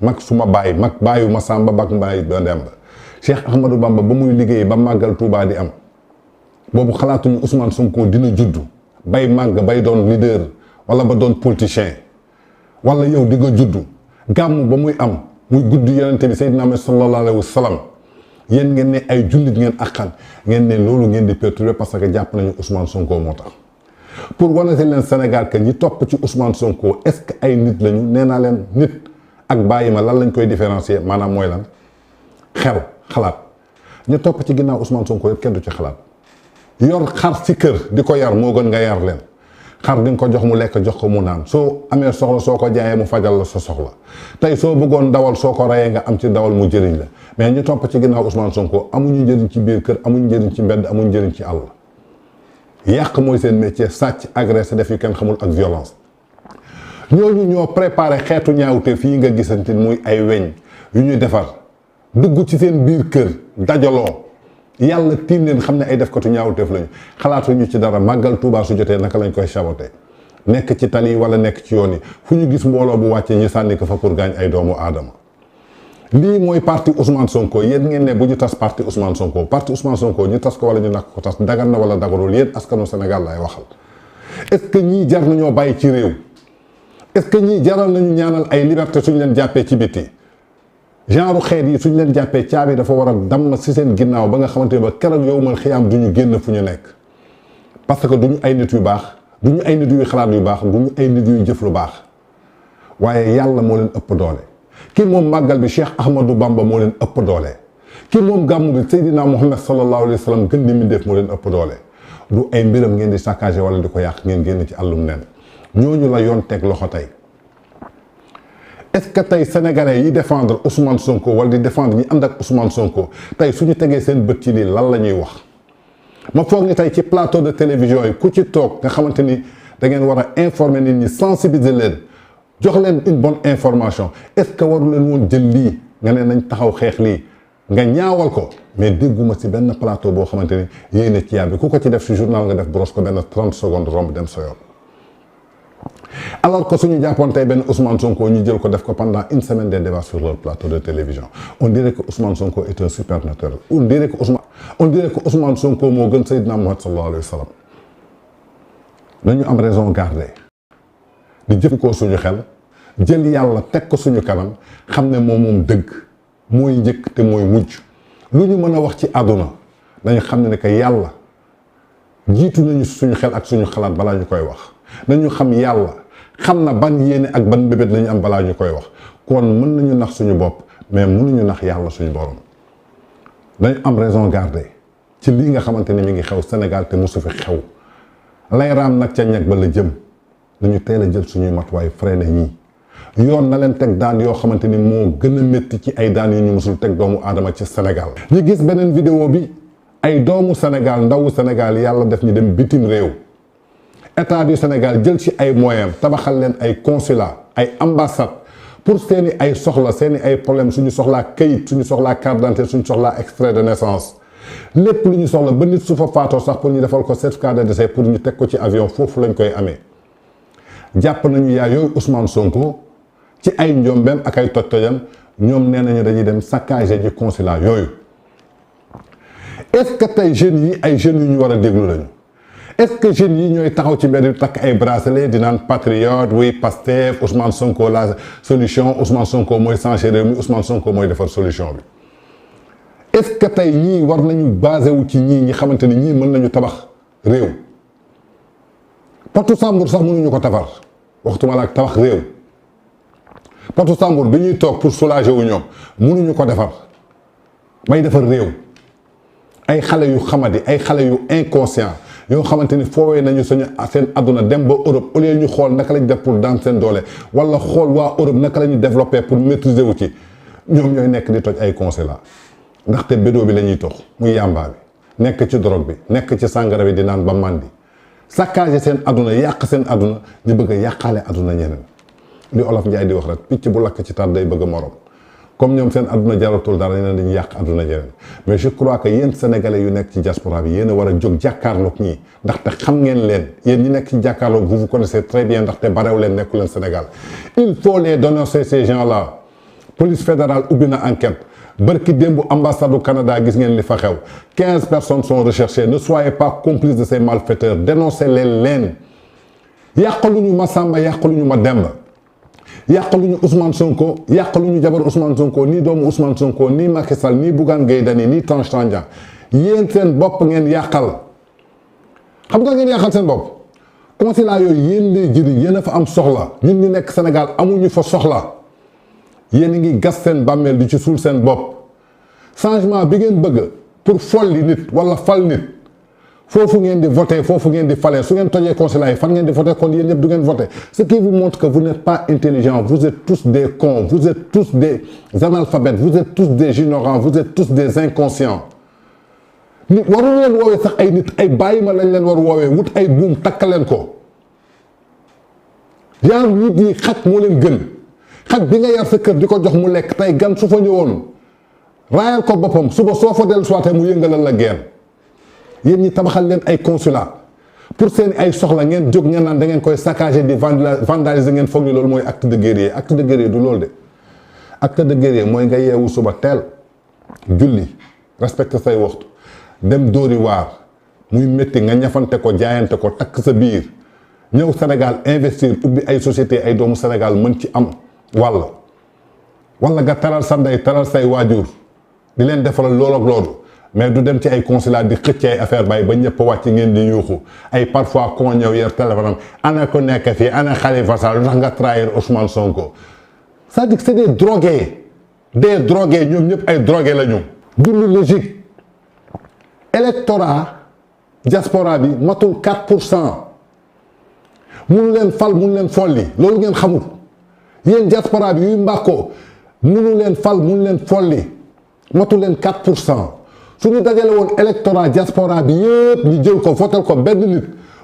mag suma bàyyi mag bàyyi ma Samba mag bàyyi ba Demba Cheikh Ahmadou Bamba ba muy liggéey ba màggal Touba di am boobu xalaatuñu Ousmane Sonko dina juddu bay màgg bay doon leader wala ba doon politicien wala yow di nga juddu gàmmu ba muy am muy gudd yonente bi Seydina Muhammad sallallahu alayhi wa sallam yéen ngeen ne ay jullit ngeen akkan ngeen ne loolu ngeen di perturber parce que jàpp nañu Ousmane Sonko moo tax pour wanate leen Sénégal que ñi topp ci Ousmane Sonko est-ce que ay nit lañu nee naa leen nit ak bàyyi ma lan lañ koy différencier maanaam mooy lan xel xalaat ñu topp ci ginnaaw Ousmane Sonko yëpp kenn du ci xalaat yor xar ci kër di ko yar moo gën nga yar leen xar di nga ko jox mu lekk jox ko mu naan soo amee soxla soo ko jaayee mu fajal la sa soxla tey soo bëggoon dawal soo ko rayee nga am ci dawal mu jëriñ la mais ñu topp ci ginnaaw Ousmane Sonko amuñu njëriñ ci biir kër amuñu njëriñ ci mbedd amuñu njëriñ ci àll yàq mooy seen métier sàcc agressé def yu kenn xamul ak violence ñooñu ñoo préparé xeetu ñaawte fii nga gisante muy ay weñ yu ñu defar dugg ci seen biir kër dajaloo yàlla tiim leen xam ne ay defkatu ñaawteef lañu xalaatuñu ci dara màggal Tuubaa su jotee naka lañ koy saboté nekk ci tali wala nekk ci yoon yi fu ñu gis mbooloo bu wàccee ñu sànni ko fa pour gaañ ay doomu aadama lii mooy parti Ousmane Sonko yéen ngeen ne bu ñu tas parti Ousmane Sonko ñu tas ko wala ñu nak ko tas dagan na wala dagarul yéen askanu Sénégal laay waxal est-ce que ñii jar nañoo bàyyi ci réew est-ce que ñii jaral nañu ñaanal ay liberté suñu leen jàppee ci biti genre xeet yi suñu leen jàppee caabi dafa war a damm si seen ginnaaw ba nga xamante ne ba keroog yow man xiyaam du ñu génn fu ñu nekk parce que du ñu ay nit yu baax du ñu ay nit yuy xalaat yu baax du ñu ay nit yuy jëf lu baax waaye yàlla moo leen ëpp doole ki moom màggal bi Cheikh Ahmadou Bamba moo leen ëpp doole ki moom gàmmu bi Seydina Muhammad sallallahu alayhi wa sallam gën di mindeef moo leen ëpp doole du ay mbiram ngeen di saccagé wala di ko yàq ngeen génn ci àllum nen ñooñu la yoon teg loxo tey. Est-ce que tey sénégalais yi défendre Ousmane Sonko wala di défendre ñi ànd ak Ousmane Sonko tey suñu tegee seen bët ci lii lan la ñuy wax ma foog ni tey ci plateau de télévision yi ku ci toog nga xamante ni da ngeen war a informer nit ñi sensibiliser leen jox leen une bonne information est-ce que waru leen woon jël lii nga ne nañ taxaw xeex lii nga ñaawal ko mais dégguma si benn plateau boo xamante ni yéene ci yàbbi ku ko ci def si journal nga def brosse ko benn 30 secondes romb dem sa yoon. Alors que suñu jàppoon tey benn Ousmane Sonko ñu jël ko def ko pendant une semaine de débat sur leur plateau de télévision on dirait que Ousmane Sonko est un super naturel on dirait que Ousmane Sonko moo gën Seydina Muhammad sallallahu alayhi wa sallam nañu am raison garder di jëfandikoo suñu xel jël yàlla teg ko suñu kanam xam ne moom dëgg mooy njëkk te mooy mujj lu ñu mën a wax ci àdduna dañu xam ne que yàlla jiitu nañu suñu xel ak suñu xalaat balaa ñu koy wax nañu xam yàlla xam na ban yéene ak ban bébét lañu am balaa ñu koy wax kon mën nañu nax suñu bopp mais mënuñu nax yàlla suñu borom dañu am raison garder ci lii nga xamante ni mi ngi xew Sénégal te mosu fi xew lay raam nag ca ñeg ba la jëm nañu teel a jël suñuy matuwaay freiné ñii yoon na leen teg daan yoo xamante ni moo gën a métti ci ay daan yu ñu mosul teg doomu aadama ci Sénégal. ñu gis beneen vidéo bi ay doomu Sénégal ndawu Sénégal yàlla def ñu dem bitim réew état du Sénégal jël ci ay moyens tabaxal leen ay consulat ay ambassade pour seeni ay soxla seeni ay problème suñu soxlaa kayit suñu soxlaa carte d'identité suñu soxlaa extrait de naissance lépp lu ñu soxla ba nit su fa faatoo sax pour ñu defal ko certificat de décès pour ñu teg ko ci avion foofu lañ koy amee jàpp nañu yaa yooyu Ousmane Sonko ci ay njombeem ak ay toj-tojam ñoom nee nañu dañuy dem saccager ji consulat yooyu est-ce que tey jeunes yi ay jeunes yu ñu war a déglu lañu est-ce que jeunes yi ñooy taxaw ci mbedd bi takk ay bracelet di naan patriote oui Pastef Ousmane Sonko la solution Ousmane Sonko mooy changer réew mi Ousmane Sonko mooy defar solution bi est-ce que tey ñii war nañu basé wu ci ñii ñi xamante ni ñii mën nañu tabax réew potu Sambour sax mënuñu ko tafar waxtuma la ak tabax réew potu Sambour bi ñuy toog pour soulager wu ñoom mënuñu ko defar may defar réew ay xale yu xamadi ay xale yu inconscient yoo xamante ni foowee nañu seen àdduna dem ba Europe au lieu ñu xool naka lañ def pour daan seen doole wala xool waa Europe naka la ñu développé pour maîtriser wu ci ñoom ñooy nekk di toj ay consulat ndaxte bédoo bi la ñuy tox muy yàmbaa bi nekk ci drogue bi nekk ci sàngara bi di naan ba màndi saccagé seen àdduna yàq seen àdduna ñu bëgg a yàqaale àdduna ñeneen li Olof Njaay di wax rek picc bu lakk ci tar day bëgg a morom comme ñoom seen àdduna jaratul dara ñeneen dañuy yàq àdduna ñeneen mais je crois que yéen sénégalais yu nekk ci diaspora bi yéen a war a jóg jàkkaarloog ñii ndaxte xam ngeen leen yéen ñi nekk ci jàkkaarloog vous vous connaissez très bien ndaxte barew leen nekku leen Sénégal il faut les dénoncer ces gens là police fédérale ubbi na enquête bërki démb ambassade du Canada gis ngeen li fa xew 15 personnes sont recherchées ne soyez pas complices de ces malfaiteurs dénoncez leen yàqaluñu ma Samba yàqaluñu ma Demba yàqaluñu Ousmane Sonko yàqaluñu jabar Ousmane Sonko nii doomu Ousmane Sonko nii Macky Sall nii Bougane Gueye Dany nii Tange Tandian yéen seen bopp ngeen yàqal xam nga ngeen yàqal seen bopp consulat yooyu yéen lay jëriñ yéen a fa am soxla ñun ñu nekk Sénégal amuñu fa soxla yéen a ngi gas seen bàmmeel di ci suul seen bopp changement bi ngeen bëgg pour folli nit wala fal nit foofu ngeen di voté foofu ngeen di fale su ngeen tojee consulat yi fan ngeen di voté kon yéen ñëpp du ngeen voté ce qui vous montre que vous n'êtes pas intelligents vous êtes tous des cons vous êtes tous des analphabètes vous êtes tous des ignorants vous êtes tous des inconscients nit waru leen woowee sax ay nit ay bàyyi ma lañ leen war woowee wut ay buum takk leen ko genre nit yi xaj moo leen gën xaj bi nga yar sa kër di ko jox mu lekk tey gan su fa ñëwoon raayal ko boppam suba soo fa dellu soité mu yëngalal la geen yéen ñi tabaxal leen ay consulat pour seen ay soxla ngeen jóg ngeen naan da ngeen koy saccager di vandaliser ngeen foog ni loolu mooy acte de guerrier acte de guerrier du loolu de acte de guerrier mooy nga yeewu suba teel julli respecte say waxtu dem dóori waar muy métti nga ñafante ko jaayante ko takk sa biir ñëw Sénégal investir ubbi ay société ay doomu Sénégal mën ci am wala nga taral sa ndey taral say waajur di leen defaral loolu ak loolu mais du dem ci ay consulat di xëcc ay affaire bàyyi ba ñëpp wàcc ngeen di yuuxu ay parfois koo ñëw yer téléphone am ana ko nekk fii ana Khalifa Sall lu tax nga trahir Ousmane Sonko c'est-à-dire que c'est des drogués ñoom ñëpp ay drogués la ñu. du lu logique électorat diaspora bi matul 4%. munu leen fal munu leen folli loolu ngeen xamul yéen diaspora bi yuy mbàkkoo munu leen fal munu leen folli matul leen 4%. suñu dajale woon électorat diaspora bi yëpp ñu jël ko votel ko benn nit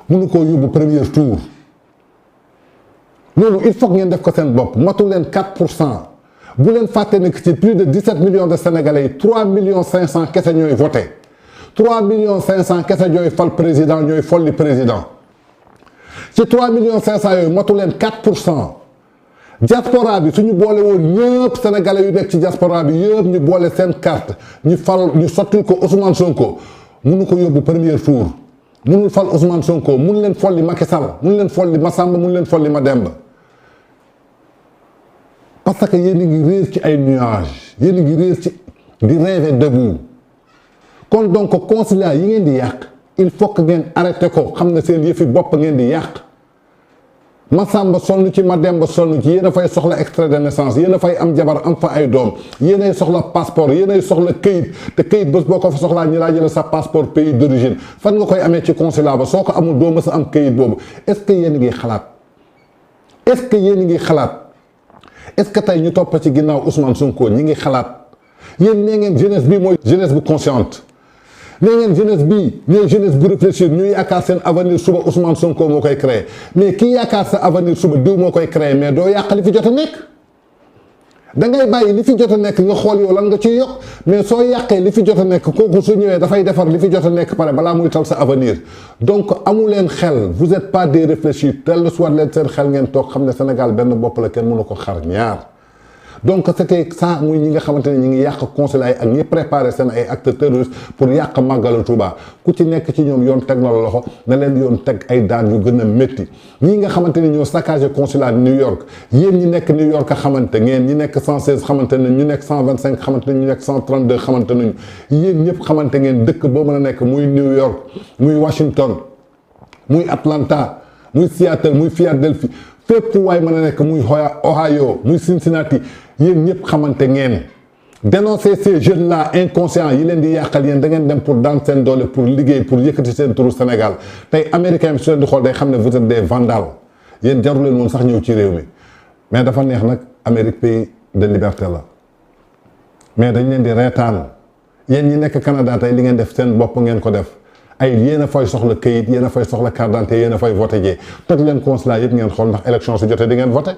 mënu koo yóbbu premier tour loolu il faut que ngeen def ko seen bopp matul leen 4%. bu leen fàtte ne ci plus de 17 millions de sénégalais yi 3 millions 500 kese ñooy voté 3 millions 500 kese ñooy fal président ñooy folli président ci 3 millions 500 yooyu matul leen 4%. diaspora bi suñu boole woon ñëpp sénégalais yu nekk ci diaspora bi yëpp ñu boole seen carte ñu sottil ko Ousmane Sonko mënu ko yóbbu premier tour mënul fal Ousmane Sonko mënu leen folli Macky Sall mënu leen folli Massamba mënu leen folli Mademba parce que yéen a ngi réer ci ay nuages yéen a ngi réer ci di rêver debout kon donc consulat yi ngeen di yàq il faut que ngeen arrêté ko xam ne seen yëfi bopp ngeen di yàq Massamba sonn ci Mademba sonn ci yéen a fay soxla extrait de naissance yéen a fay am jabar am fa ay doom yéen ay soxla passeport yéen ay soxla këyit te këyit bés boo ko fa soxlaa ñu laa jël sa passeport pays d'origine fan nga koy amee ci consulat ba soo ko amul doo mës a am këyit boobu est-ce que yéen a ngi xalaat est-ce que yéen a ngi xalaat est-ce que tey ñu topp ci ginnaaw Ousmane Sonko ñi ngi xalaat yéen nee ngeen jeunesse bi mooy jeunesse bu consciente nee ngeen jeunesse bii ñooy jeunesse bu réfléchir ñu yaakaar seen avenir suba Ousmane Sonko moo koy créé mais kii yaakaar sa avenir suba diw moo koy créé mais doo yàq li fi jot a nekk da ngay bàyyi li fi jot a nekk nga xool yow lan nga ciy yokk mais soo yàqee li fi jot a nekk kooku su ñëwee dafay defar li fi jot a nekk pare balaa muy tal sa avenir donc amu leen xel vous êtes pas des réfléchis tel soit leen seen xel ngeen toog xam ne Sénégal benn bopp la kenn mënu ko xar ñaar donc c'était ça muy ñi nga xamante ne ñi ngi yàq consulat yi ak ñi préparé seen ay actes terroristes pour yàq màggalu Touba ku ci nekk ci ñoom yoon teg na la loxo na leen yoon teg ay daan yu gën a métti ñi nga xamante ne ñoo saccagé consulat New York yéen ñi nekk New York a xamante ngeen ñi nekk 116 xamante ne ñu nekk 125 xamante ne ñu nekk 132 xamante nañu yéen ñëpp xamante ngeen dëkk boo mën a nekk muy New York muy Washington muy Atlanta muy Seattle muy Philadelphie fépp waay mën a nekk muy Ohio muy Cincinnati yéen ñëpp xamante ngeen dénoncer ces jeunes là inconscients yi leen di yàqal yéen da ngeen dem pour daan seen doole pour liggéey pour yëkkati seen turu Sénégal tey américain bi su leen di xool day xam ne vous êtes des vandales yéen jaru leen woon sax ñëw ci réew mi mais dafa neex nag Amérique pays de liberté la mais dañ leen di reetaan yéen ñi nekk Canada tey li ngeen def seen bopp ngeen ko def ay yéen a fay soxla këyit yéen a fay soxla carte d'identité yéen a fay voté jee toj leen consulat yëpp ngeen xool ndax élection su jotee di ngeen voté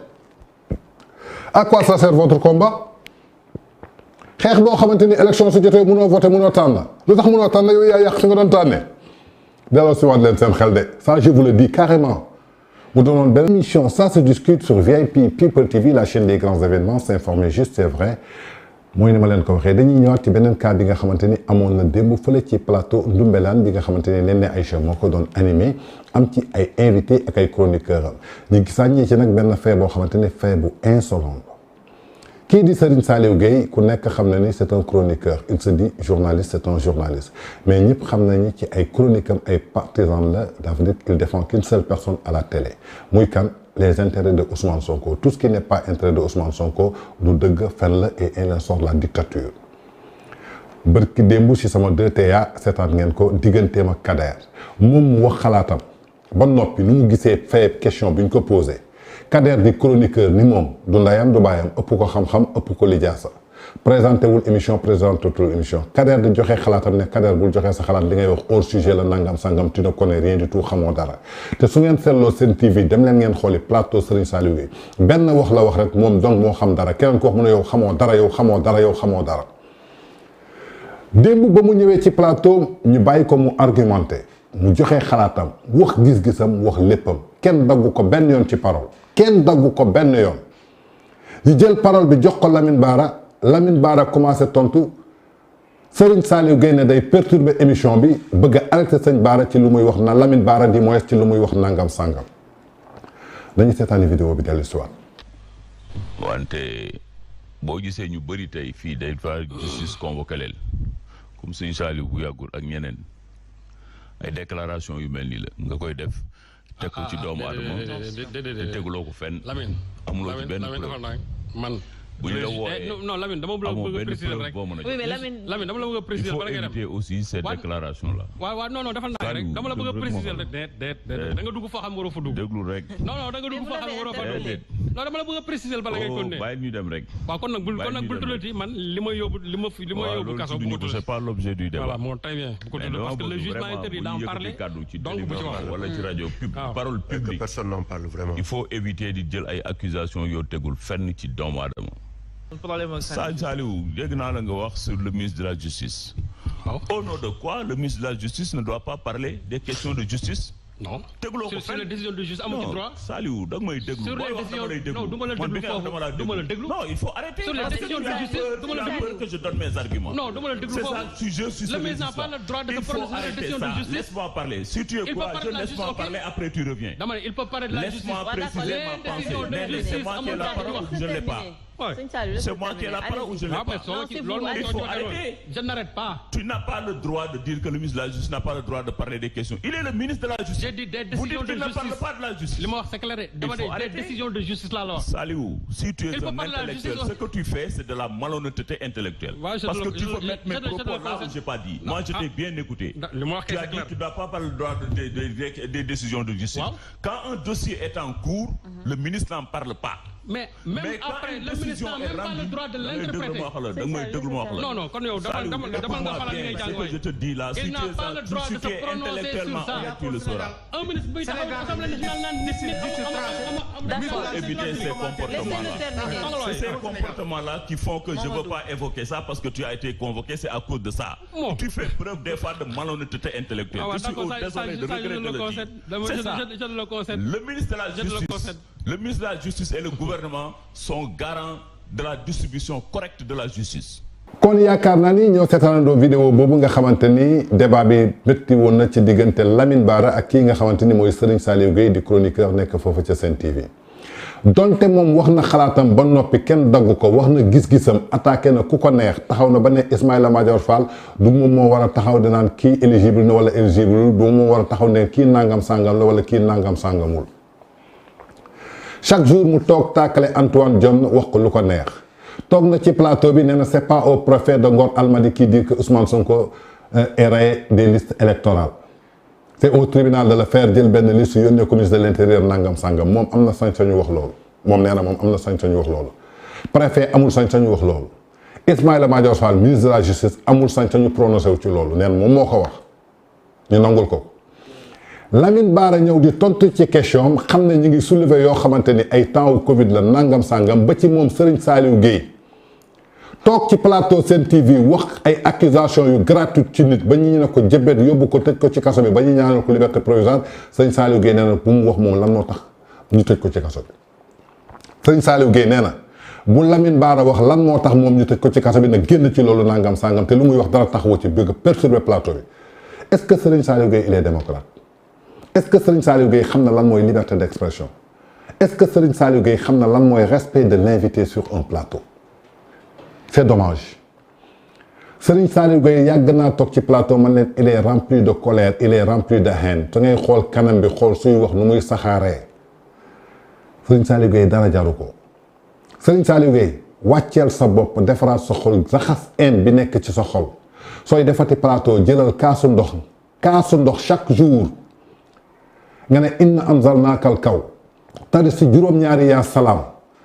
à quoi ça sert votre combat xeex boo xamante ni élection su jotee mënoo voté mënoo tànn lu tax mënoo tànn yow yaa yàq fi nga doon tànnee delloo si waat leen seen xel de ça je vous le dis carrément mu doonoon benn émission ça se discute sur VIP People TV la chaîne des grands événements s'informer juste c'est vrai mooy ni ma leen ko waxee dañuy ñëwaat ci beneen cas bi nga xamante ni amoon na démb fële ci plateau Ndoumbelane bi nga xamante ni Néné Aïcha moo ko doon animé am ci ay invité ak ay chroniqueurs am ñu gisaañee ci nag benn fait boo xamante ni fait bu insolent kii di Serigne Saliou Gueye ku nekk xam na ni c'est un chroniqueur il se dit journaliste c'est un journaliste mais ñëpp xam nañu ci ay chroniques am ay partisans la dafa dire qu'il défend qu'une seule personne à la télé muy kan les intérêts de Ousmane Sonko tout ce qui n'est pas intérêt de Ousmane Sonko du dëgg fen la et il sort la dictature bërki démb si sama 2TA seetaan ngeen ko digganteem ak Kader moom mu wax xalaatam ba noppi nu mu gisee fay question bi ñu ko posé Kader di chroniqueur ni moom du ndayam du baayam ëpp ko xam-xam ëpp ko lijaasa présenté wul émission présenté wul émission Kader di joxe xalaatam ne Kader bul joxe sa xalaat li ngay wax hors sujet la nangam sangam tu ne connais rien du tout xamoo dara te su ngeen seetloo seen TV dem leen ngeen xooli plateau Serigne Saliou Gueye benn wax la wax rek moom donc moo xam dara keneen ko wax mu ne yow xamoo dara yow xamoo dara yow xamoo dara démb ba mu ñëwee ci plateau ñu bàyyi ko mu argumenté mu joxe xalaatam wax gis-gisam wax léppam kenn daggu ko benn yoon ci parole kenn daggu ko benn yoon ñu jël parole bi jox ko Lamine Bara commencé tontu Serigne Saliou Gueye ne day perturber émission bi bëgg a arrêté sëñ Bara ci lu muy wax na Lamine Bara di moins ci lu muy wax nangam sangam dañu seetaani vidéo bi dellu si waat wante boo gisee ñu bëri tey fii day fa justice convoqué leen comme sëñ Saliou bu yàggul ak ñeneen ay déclaration yu mel nii la nga koy def teg ko ci doomu aadama te teguloo ko fenn amuloo ci benn preuve man. bu ñu la wooyee non Lamine dama bëgg a préciser rek. oui mais Lamine dama la bëgg a préciser il faut bala ngay dem éviter aussi cette déclaration là. waaw non dafa naaj rek dama la bëgg a préciser rek da nga dugg foo xam waroo fa dugg. déglu rek. non da nga dugg foo xam waroo fa dugg. non dama la bëgg a préciser bala ngay continuer. bàyyi ñu dem rek. waaw kon nag bul tuddati man li ma yóbbu kaso bu ko tuddati. c'est pas l'objet du débat. voilà bon très bien bu ko tuddati parce que le juge m'a interdit d'en parler donc bu ci wax wala ci rajo parole publique. personne n'en parle vraiment. il faut éviter di jël ay accusations yoo tegul fenn ci doomu aadama. Saliou dégg naa la nga wax sur le ministre de la justice. Au nom de quoi le ministre de la justice ne doit pas parler des questions de justice. non tegloo ko sur les décisions de justice amu ci droit. Saliou da nga may déglu. sur les décisions non du ma la déglu foofu du ma la déglu. non il faut arrêter. sur les décisions de justice du ma la déglu que je donne mes arguments. non du ma la déglu foofu. c'est ça sujet sur le ministre n'a pas le droit de se prononcer sur les décisions de justice. Laisse-moi parler. Si tu es courageux, laisse-moi parler, après tu reviens. dama ne il peut parler de la justice. Laisse-moi préciser ma pensée. C'est moi qui ai la parole ou je ne l'ai pas. C'est moi qui ai la parole ou je ne l'ai pas. Il faut arrêter. Je n'arrête pas. Tu n'as pas le droit de dire que le ministre de la Justice n'a pas le droit de parler des questions. Il est le ministre de la Justice. J'ai dit des décisions de justice. Vous dites qu'il ne parle pas de la justice. Le mot c'est clair. Des décisions de justice là. Saliou, si tu es un intellectuel, ce que tu fais, c'est de la malhonnêteté intellectuelle. Parce que tu veux mettre mes propos là où je n'ai pas dit. Moi, je t'ai bien écouté. Tu as dit que tu ne dois pas parler des décisions de justice. Quand un dossier est en cours, le ministre n'en parle pas. Mais même après, le ministre n'a même pas le droit de l'interpréter. Non, quand je te dis là, il n'a pas le droit de se prononcer sur ça. Tu le sauras. Un ministre il faut éviter ces comportements-là. C'est ces comportements-là qui font que je ne veux pas évoquer ça parce que tu as été convoqué, c'est à cause de ça. Tu fais preuve des fois de malhonnêteté intellectuelle. Je suis désolé de regretter de le dire. C'est ça. Le ministre de la Justice et le gouvernement sont garants de la distribution correcte de la justice. kon yaakaar naa ni ñoo seetaanandoo vidéo boobu nga xamante ni débat bi métti woon na ci diggante Lamine Bara ak kii nga xamante ni mooy Serigne Saliou Gueye di chroniqueur nekk foofu ca Sen TV donte moom wax na xalaatam ba noppi kenn dagg ko wax na gis-gisam attaqué na ku ko neex taxaw na ba ne Ismaïla Madior Fall du moom moo war a taxaw di naan kii éligible na wala éligible du moom war a taxaw ne kii nangam sangam la wala kii nangam sangamul chaque jour mu toog tàkkale Antoine Diome wax ko lu ko neex toog na ci plateau bi nee na c'est pas au préfet de Ngor Almadies qui dit que Ousmane Sonko est rayé des listes électorales c'est au tribunal de le faire jël benn liste yónnee ko ministre de l'intérieur nangam sangam moom am na sañ-sañu wax loolu moom nee na moom am na sañ-sañu wax loolu préfet amul sañ-sañu wax loolu Ismaïla Madior Fall ministre de la justice amul sañ-sañu prononcé wu ci loolu nee na moom moo ko wax ñu nangul ko. Lamine Bara ñëw di tontu ci question xam ne ñu ngi soulever yoo xamante ni ay temps wu Covid la nangam sangam ba ci moom Serigne Saliou Gueye toog ci plateau Sen TV wax ay accusations yu gratuites ci nit ba ñu ne ko jëbet yóbbu ko tëj ko ci kaso bi ba ñu ñaanal ko liberté provisoire Serigne Saliou Gueye nee na bu mu wax moom lan moo tax ñu tëj ko ci kaso bi. Serigne Saliou Gueye nee na bu Lamine Bara wax lan moo tax moom ñu tëj ko ci kaso bi nag génn ci loolu nangam sangam te lu muy wax dara taxawu ci bëgg perturber plateau bi est-ce que Serigne Saliou Gueye il est démocrate? Est-ce que Serigne Saliou Gueye xam na lan mooy liberté d'expression? Est-ce que Serigne Saliou Gueye xam na lan mooy respect de l'invité sur un plateau? C'est dommage. Serigne Saliou Gueye yàgg naa toog ci plateau man leen il est rempli de colère, il est rempli de haine. te ngay xool kanam bi xool suy wax nu muy saxaaree. Serigne Saliou Gueye dara jaru ko. Serigne Saliou Gueye wàcceel sa bopp defaraat sa xol raxas haine bi nekk ci sa xol. sooy defati plateau jëlal kaasu ndox chaque jour. nga ne inna anzalnaakal kaw tari si juróom-ñaari yaa salaam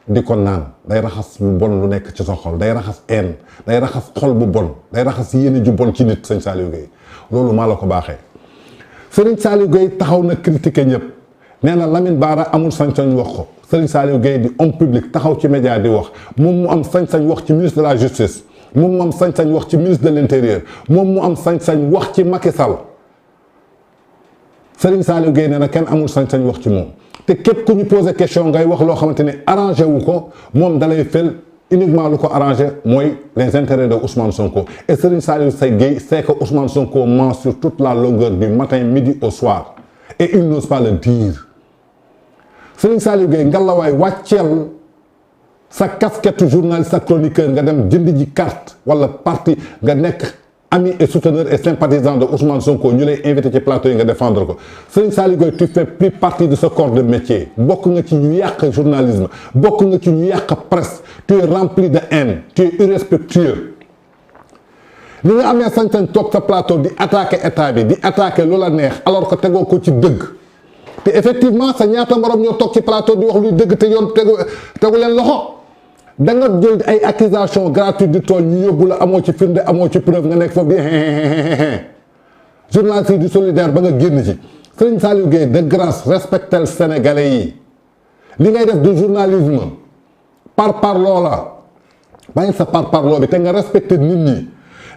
di ko naan day raxas bu bon lu nekk ci sa xol day raxas haine day raxas xol bu bon day raxas yéene ju bon ci nit sëñ Saliou Gueye loolu maa la ko baaxee. Serigne Saliou Gueye taxaw na critiquer ñëpp nee na Lamine Bara amul sañ-sañ wax ko Serigne Saliou Gueye di homme public taxaw ci média di wax moom mu am sañ-sañ wax ci ministre de la justice moom mu am sañ-sañ wax ci ministre de l'intérieur moom mu am sañ-sañ wax ci Macky Sall. Serigne Saliou Gueye nee na kenn amul sañ-sañ wax ci moom te képp ku ñu posé question ngay wax loo xamante ni arrangé wu ko moom dalay fel uniquement lu ko arrangé mooy les intérêts de Ousmane Sonko et Serigne Saliou Gueye sait que Ousmane Sonko ment sur toute la longueur du matin midi au soir et il n'ose pas le dire Serigne Saliou Gueye ngalawaay wàcceel sa casquette journaliste sa chroniqueur nga dem jënd ji carte wala parti nga nekk ami et souteneur et sympathisant de Ousmane Sonko ñu lay invité ci plateau yi nga défendre ko Serigne Saliou Gueye tu fais plus partie de ce corps de métier bokk nga ci ñu yàq journalisme bokk nga ci ñu yàq presse tu es rempli de haine tu es irrespectueux ni nga amee sañ-sañ toog sa plateau di attaquer état bi di attaquer lu la neex alors que tegoo ko ci dëgg te effectivement sa ñaata morom ñoo toog ci plateau di wax luy dëgg te yoon tegu leen loxo da nga jël ay accusations gratuites di tool ñu yóbbu la amoo ci firnde amoo ci preuve nga nekk foofu di journaliste yi di solidaire ba nga génn ci Serigne Saliou Gueye de grâce respectel sénégalais yi li ngay def du journalisme par loola bàyyi sa par loo bi te nga respecté nit ñi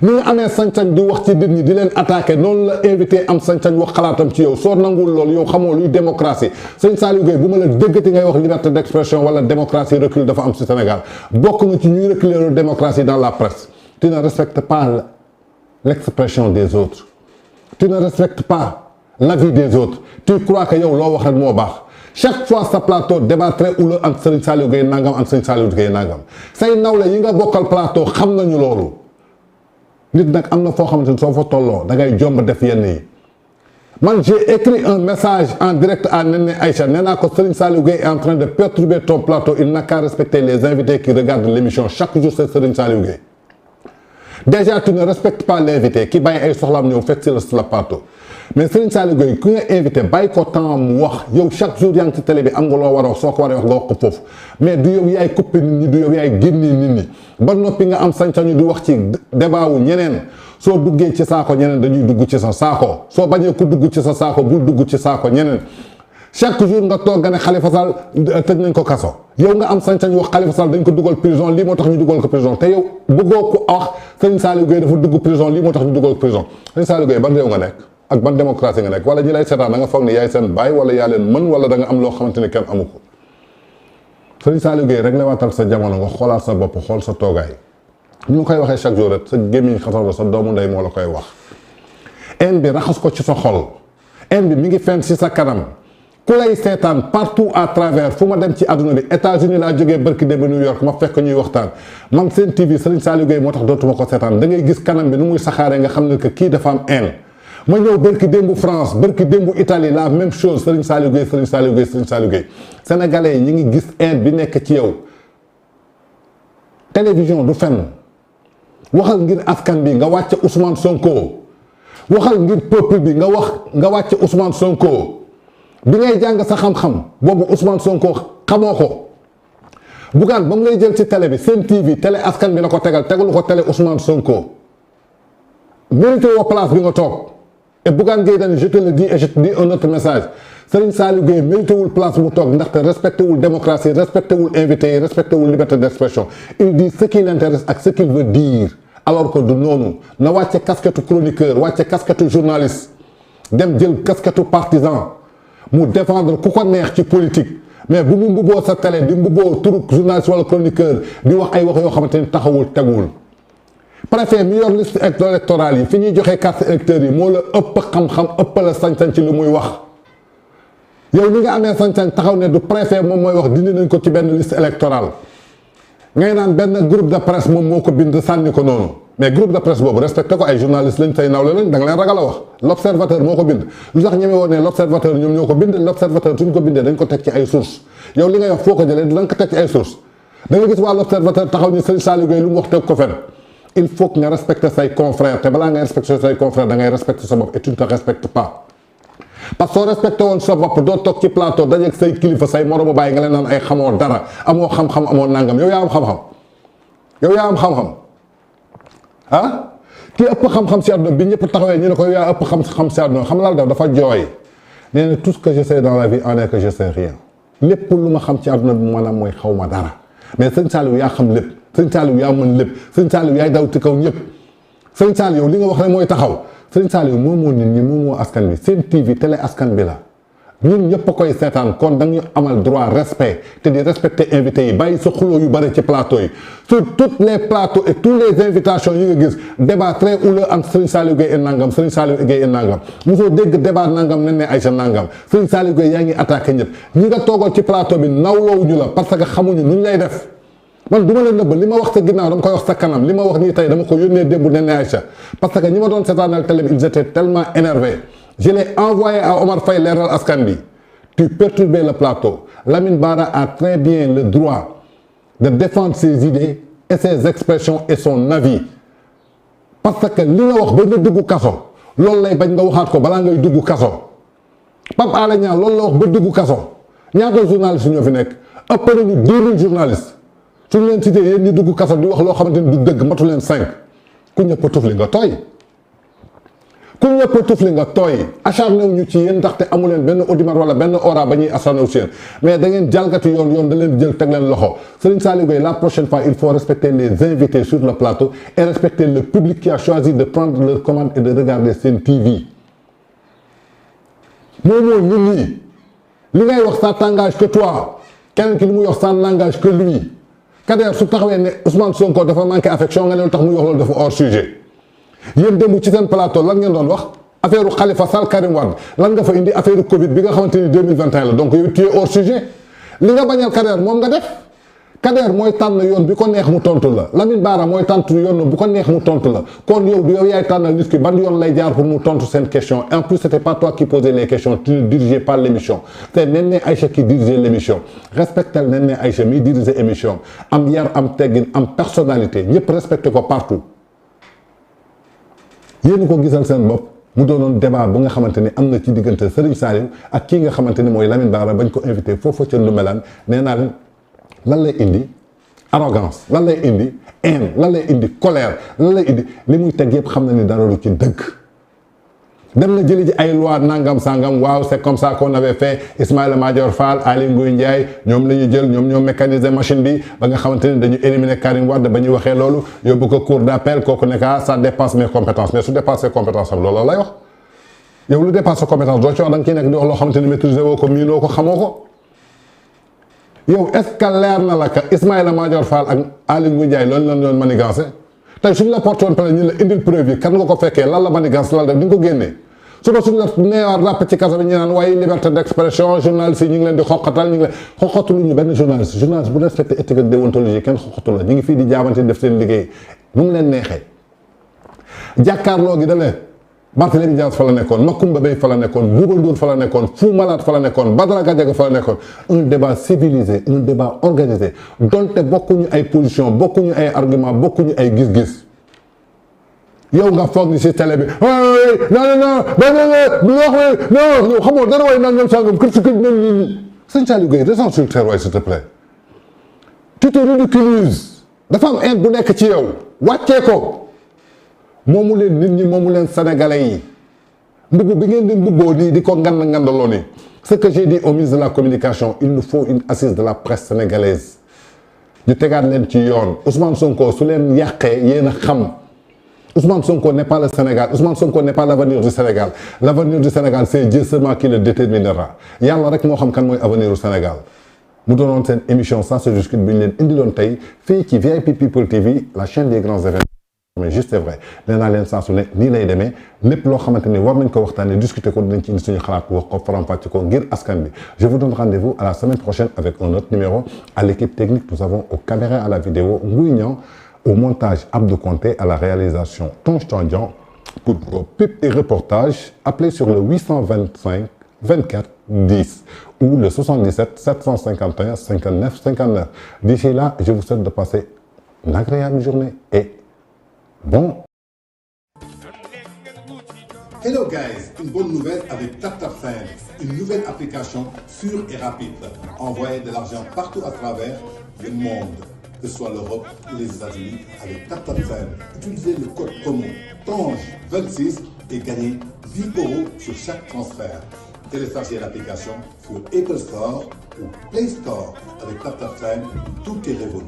ni nga amee sañ-sañ di wax ci nit ñi di leen attaqué noonu la invité am sañ-sañ wax xalaatam ci yow soo nangul loolu yow xamoo luy démocratie Serigne Saliou Gueye bu ma la déggati ngay wax liberté d'expression wala démocratie recul dafa am ci Sénégal bokk nga ci ñuy reculer la démocratie dans la presse tu ne respectes pas l'expression des autres tu ne respectes pas l'avis des autres tu crois que yow loo wax rek moo baax chaque fois sa plateau débat très houleux ak Serigne Saliou Gueye nangam ak Serigne Saliou Gueye nangam say nawle yi nga bokkal plateau xam nañu loolu nit nag am na foo xamante ni soo fa tolloo da ngay jomb def yenn yi man j'ai écrit un message en direct à Néné Aïcha nee naa ko Serigne Saliou Gueye est en train de perturber ton plateau il n'a qu'à respecter les invités qui regardent l'émission chaque jour c'est Serigne Saliou Gueye déjà tu ne respectes pas l'invité ki bàyyi ay soxlaam ñëw fekk si la plateau mais Serigne Saliou Gueye ku nga invité bàyyi ko temps mu wax yow chaque jour yaa ngi ci télé bi am nga loo war a wax soo ko waree wax nga wax ko foofu mais du yow yaay coupé nit ñi du yow yaay génnee nit ñi ba noppi nga am sañ-sañu di wax ci débat wu ñeneen soo duggee ci saako ñeneen dañuy dugg ci sa saako soo bañee ku dugg ci sa saako bul dugg ci saako ñeneen chaque jour nga toog nga ne Khalifa Sall tëj nañ ko kaso yow nga am sañ-sañ wax Khalifa Sall dañ ko dugal prison lii moo tax ñu dugal ko prison te yow bëggoo ko wax Serigne Saliou Gueye dafa dugg prison lii moo tax ñu dugal ko prison Serigne Saliou Gueye ban réew nga nekk ak ban démocratie nga nekk wala ñi lay seetaan da nga foog ne yaay seen baay wala yaa leen mën wala da nga am loo xamante ne kenn amu ko Serigne Saliou Gueye rek la waatal sa jamono nga xoolaat sa bopp xool sa toogaay ñu ma koy waxee chaque jour rek sa gémmiñ xatal sa doomu ndey moo la koy wax haine bi raxas ko ci sa xol haine bi mi ngi fenn ci sa kanam ku lay seetaan partout à travers fu ma dem ci àdduna bi États-Unis laa jógee barki dem ba New York ma fekk ñuy waxtaan man seen TV Serigne Saliou Gueye moo tax dootuma ko seetaan da ngay gis kanam bi nu muy saxaaree nga xam ne que kii dafa am haine ma ñëw barki démbu France barki démbu Italie la même chose Serigne Saliou Gueye Serigne Saliou Gueye Serigne Saliou Gueye sénégalais yi ñi ngi gis haine bi nekk ci yow télévision du fenn waxal ngir askan bi nga wàcce Ousmane Sonko waxal ngir peuple bi nga wàcce Ousmane Sonko bi ngay jàng sa xam-xam boobu Ousmane Sonko xamoo ko Bougane ba mu lay jël ci télé bi seen TV télé askan bi la ko tegalu ko télé Ousmane Sonko mérité woo place bi nga toog et Bougane Gueye Dany je te le dis et je te dis un autre message Serigne Saliou Gueye mérité wul place bu toog ndaxte respecté wul démocratie respecté wul invité yi respecté wul liberté d'expression il dit ce qui l'intéresse ak ce qu'il veut dire alors que du noonu na wàcce casquette chroniqueur wàcce casquette journaliste dem jël casquette partisan mu défendre ku ko neex ci politique mais bu mu mbubboo sa télé di mbubboo turu journaliste wala chroniqueur di wax ay wax yoo xamante ni taxawul teguwul préfet mi yor liste électorale yi fi ñuy joxee carte électeurs yi moo la ëpp xam-xam ëpp la sañ-sañ ci lu muy wax yow li nga amee sañ-sañ taxaw ne du préfet moom mooy wax dindi nañ ko ci benn liste électorale ngay naan benn groupe de presse moom moo ko bind sànni ko noonu mais groupe de presse boobu respecté ko ay journalistes lañ say nawle lañ da nga leen ragal a wax l'observateur moo ko bind lu tax ñeme woon ne l'observateur ñoom ñoo ko bind l'observateur suñ ko bindee dañ ko teg ci ay sources yow li ngay wax foo ko jëlee da nga ko teg ci ay sources da nga gis waa l'observateur taxaw ñu Serigne Saliou Gueye lu mu wax teg ko fen il faut que nga respecter say confrères te balaa ngay respecter say confrères da ngay respecter sa bopp et tu ne te respectes pas parce que soo respecté woon sa bopp doo toog ci plateau dajeeg say kilifa say moromu bàyyi nga leen naan ay xamoo dara amoo xam-xam amoo nangam yow yaa am xam-xam yow yaa am xam-xam ah kii ëpp xam-xam si àdduna bi ñëpp taxawee ñu ne ko yow yaa ëpp xam-xam si àdduna xam laa def dafa jooy nee na tout ce que je sais dans la vie en est que je sais rien lépp lu ma xam ci àdduna bi maanaam mooy xaw ma dara mais sëñ Saliou yaa xam lépp sëñ Saliou yaa mën lépp sëñ Saliou yaay daw ci kaw ñëpp sëñ Saliou yow li nga wax rek mooy taxaw sëñ Saliou moomoo nit ñi moomoo askan bi seen TV télé askan bi la ñun ñëpp a koy seetaan kon da nga ñu amal droit respect te di respecter invités yi bàyyi sa xuloo yu bëri ci plateau yi sur toutes les plateaux et toutes les invitations yi nga gis débat très houleux entre Serigne Saliou Gueye et nangam Serigne Saliou Gueye et nangam mosoo dégg débat nangam Néné Aïcha nangam Serigne Saliou Gueye yaa ngi attaqué ñëpp ñi nga toogal ci plateau bi nawloowu ñu la parce que xamuñu nuñ lay def man du ma leen nëbb li ma wax sa ginnaaw dama koy wax sa kanam li ma wax nii tey dama ko yónnee démb Néné Aïcha parce que ñi ma doon seetaanal télé bi ils étaient tellement énervés je l'ai envoyé à Omar Faye leeral askan bi tu perturbais le plateau Lamine Bara a très bien le droit de défendre ses idées et ses expressions et son avis parce que li nga wax ba nga dugg kaso loolu lay bañ nga waxaat ko balaa ngay dugg kaso Pape Alé Niang loolu la wax ba dugg kaso ñaata journaliste ñoo fi nekk ëpp nañu 2000 journalistes suñu leen cité yéen ñi dugg kaso di wax loo xamante ni du dëgg matu leen 5 ku ñëpp tufli nga tooy ku ñëpp tufli nga tooy acharné wu ñu ci yéen ndaxte amu leen benn audimat wala benn ora ba ñuy acharné wu ci yéen mais da ngeen jalgati yoon da leen jël teg leen loxo Serigne Saliou Gueye la prochaine fois il faut respecter les invités sur le plateau et respecter le public qui a choisi de prendre leur commande et de regarder Sen TV moomoo nit ñi li ngay wax ça t'engage que toi keneen ki li muy wax ça n'engage que lui Kader su taxawee ne Ousmane Sonko dafa manqué affection nga ne lu tax muy wax loolu dafa hors sujet yéen démb ci seen plateau lan ngeen doon wax affaire Khalifa Sall Karim Wade lan nga fa indi affaire Covid bi nga xamante ni 2021 la donc yow tu es hors sujet li nga bañal Kader moom nga def Kader mooy tànn yoon bi ko neex mu tontu la Lamine Bara mooy tànn yoon bu ko neex mu tontu la kon yow du yow yaay tànnal nit ki ban yoon lay jaar pour mu tontu seen question en plus c'était pas toi qui posais les questions tu ne dirigeais pas l'émission c'est Néné Aïcha qui dirigeait l'émission respectel Néné Aïcha mi dirigeait émission am yar am teggin am personnalité ñëpp respecté ko partout yéen ko gisal seen bopp mu doonoon débat bu nga xamante ni am na ci diggante Serigne Saliou ak kii nga xamante ni mooy Lamine Bara bañ ko invité foofu ca Ndoumbelane nee naa leen lan lay indi arrogance lan lay indi haine lan lay indi colère lan lay indi li muy teg yëpp xam na ni dara lu ci dëgg dem na jëli ji ay loi nangam sangam waaw c'est comme ça qu'on avait fait Ismaïla Madior Fall Aly Ngouille Ndiaye ñoom la ñu jël ñoom ñoo mécaniser machine bi ba nga xamante ni dañu éliminer Karim Wade ba ñu waxee loolu yóbbu ko cour d'appel kooku ne ça dépasse mes compétences mais su dépasse compétences am loolu lay wax yow lu dépasse sa compétence doo ci wax da nga ciy nekk di wax loo xamante ni maîtriser woo ko miinoo ko xamoo ko yow est-ce que leer na la que Ismaïla Madior Fall ak Aly Ngouille Ndiaye loolu lañ doon manigancé tey suñu la porté woon pare ñu la indil preuve yi kan nga ko fekkee lan la manigance lan def di nga ko génnee suñu la neewaat ràpp ci kaso bi ñu naan waaye liberté d'expression journaliste yi ñu ngi leen di xoqatal ñu ngi leen xoqatalu ñu benn journaliste bu respecté éthique ak déontologie kenn xoqatu la ñu ngi fii di jaabante def seen liggéey nu mu leen neexee jàkkaarloo gi da leen Barthélémy Dias fa la nekkoon Macoumba Beye fa la nekkoon Bouba Ndour fa la nekkoon Fou Malade fa la nekkoon Badara Gadiaga fa la nekkoon un débat civilisé un débat organisé donte bokkuñu ay position bokkuñu ay argument bokkuñu ay gis-gis yow nga foog ni si télé bi non xamoo dara way nangam sangam kër si kër nañ Serigne Saliou Gueye descends sur le terrain s'il te plaît tu te ridiculises dafa am haine bu nekk ci yow wàccee ko moomu leen nit ñi moomu leen sénégalais yi mbubb bi ngeen di mbubboo nii di ko ngandaloo nii ce que j'ai dit au ministre de la communication il nous faut une assise de la presse sénégalaise ñu tegaat leen ci yoon Ousmane Sonko su leen yàqee yéen a xam Ousmane Sonko n'est pas le Sénégal Ousmane Sonko n'est pas l'avenir du Sénégal l'avenir du Sénégal c'est Dieu seulement qui le déterminera yàlla rek moo xam kan mooy avenir du Sénégal mu doonoon seen émission ça se discute bi ñu leen indiloon tey fii ci VIP People TV la chaîne des grands événements mais juste c'est vrai nee naa leen saa su ne nii lay demee lépp loo xamante ni war nañ ko waxtaanee discuter ko dinañ ci indi suñu xalaat wax ko faram-fàcce ko ngir askan bi je vous donne rendez-vous à la semaine prochaine avec un autre numéro à l'équipe technique nous avons aux caméras à la vidéo Ngouille Niang au montage Abdou Conté à la réalisation Tonge Tandian pour vos pubs et reportages appelez sur le 825 24 10 ou le 77 751 59 59 d'ici là je vous souhaite de passer une agréable journée et bon. Hello guys, une bonne nouvelle avec TapTapSend, une nouvelle application sûre et rapide. Envoyez de l'argent partout à travers le monde, que ce soit l'Europe ou les États-Unis, avec TapTapSend. Utilisez le code promo TANGE26 et gagnez 10 € sur chaque transfert. Téléchargez l'application sur Apple Store ou Play Store. Avec TapTapSend, tout est révolu.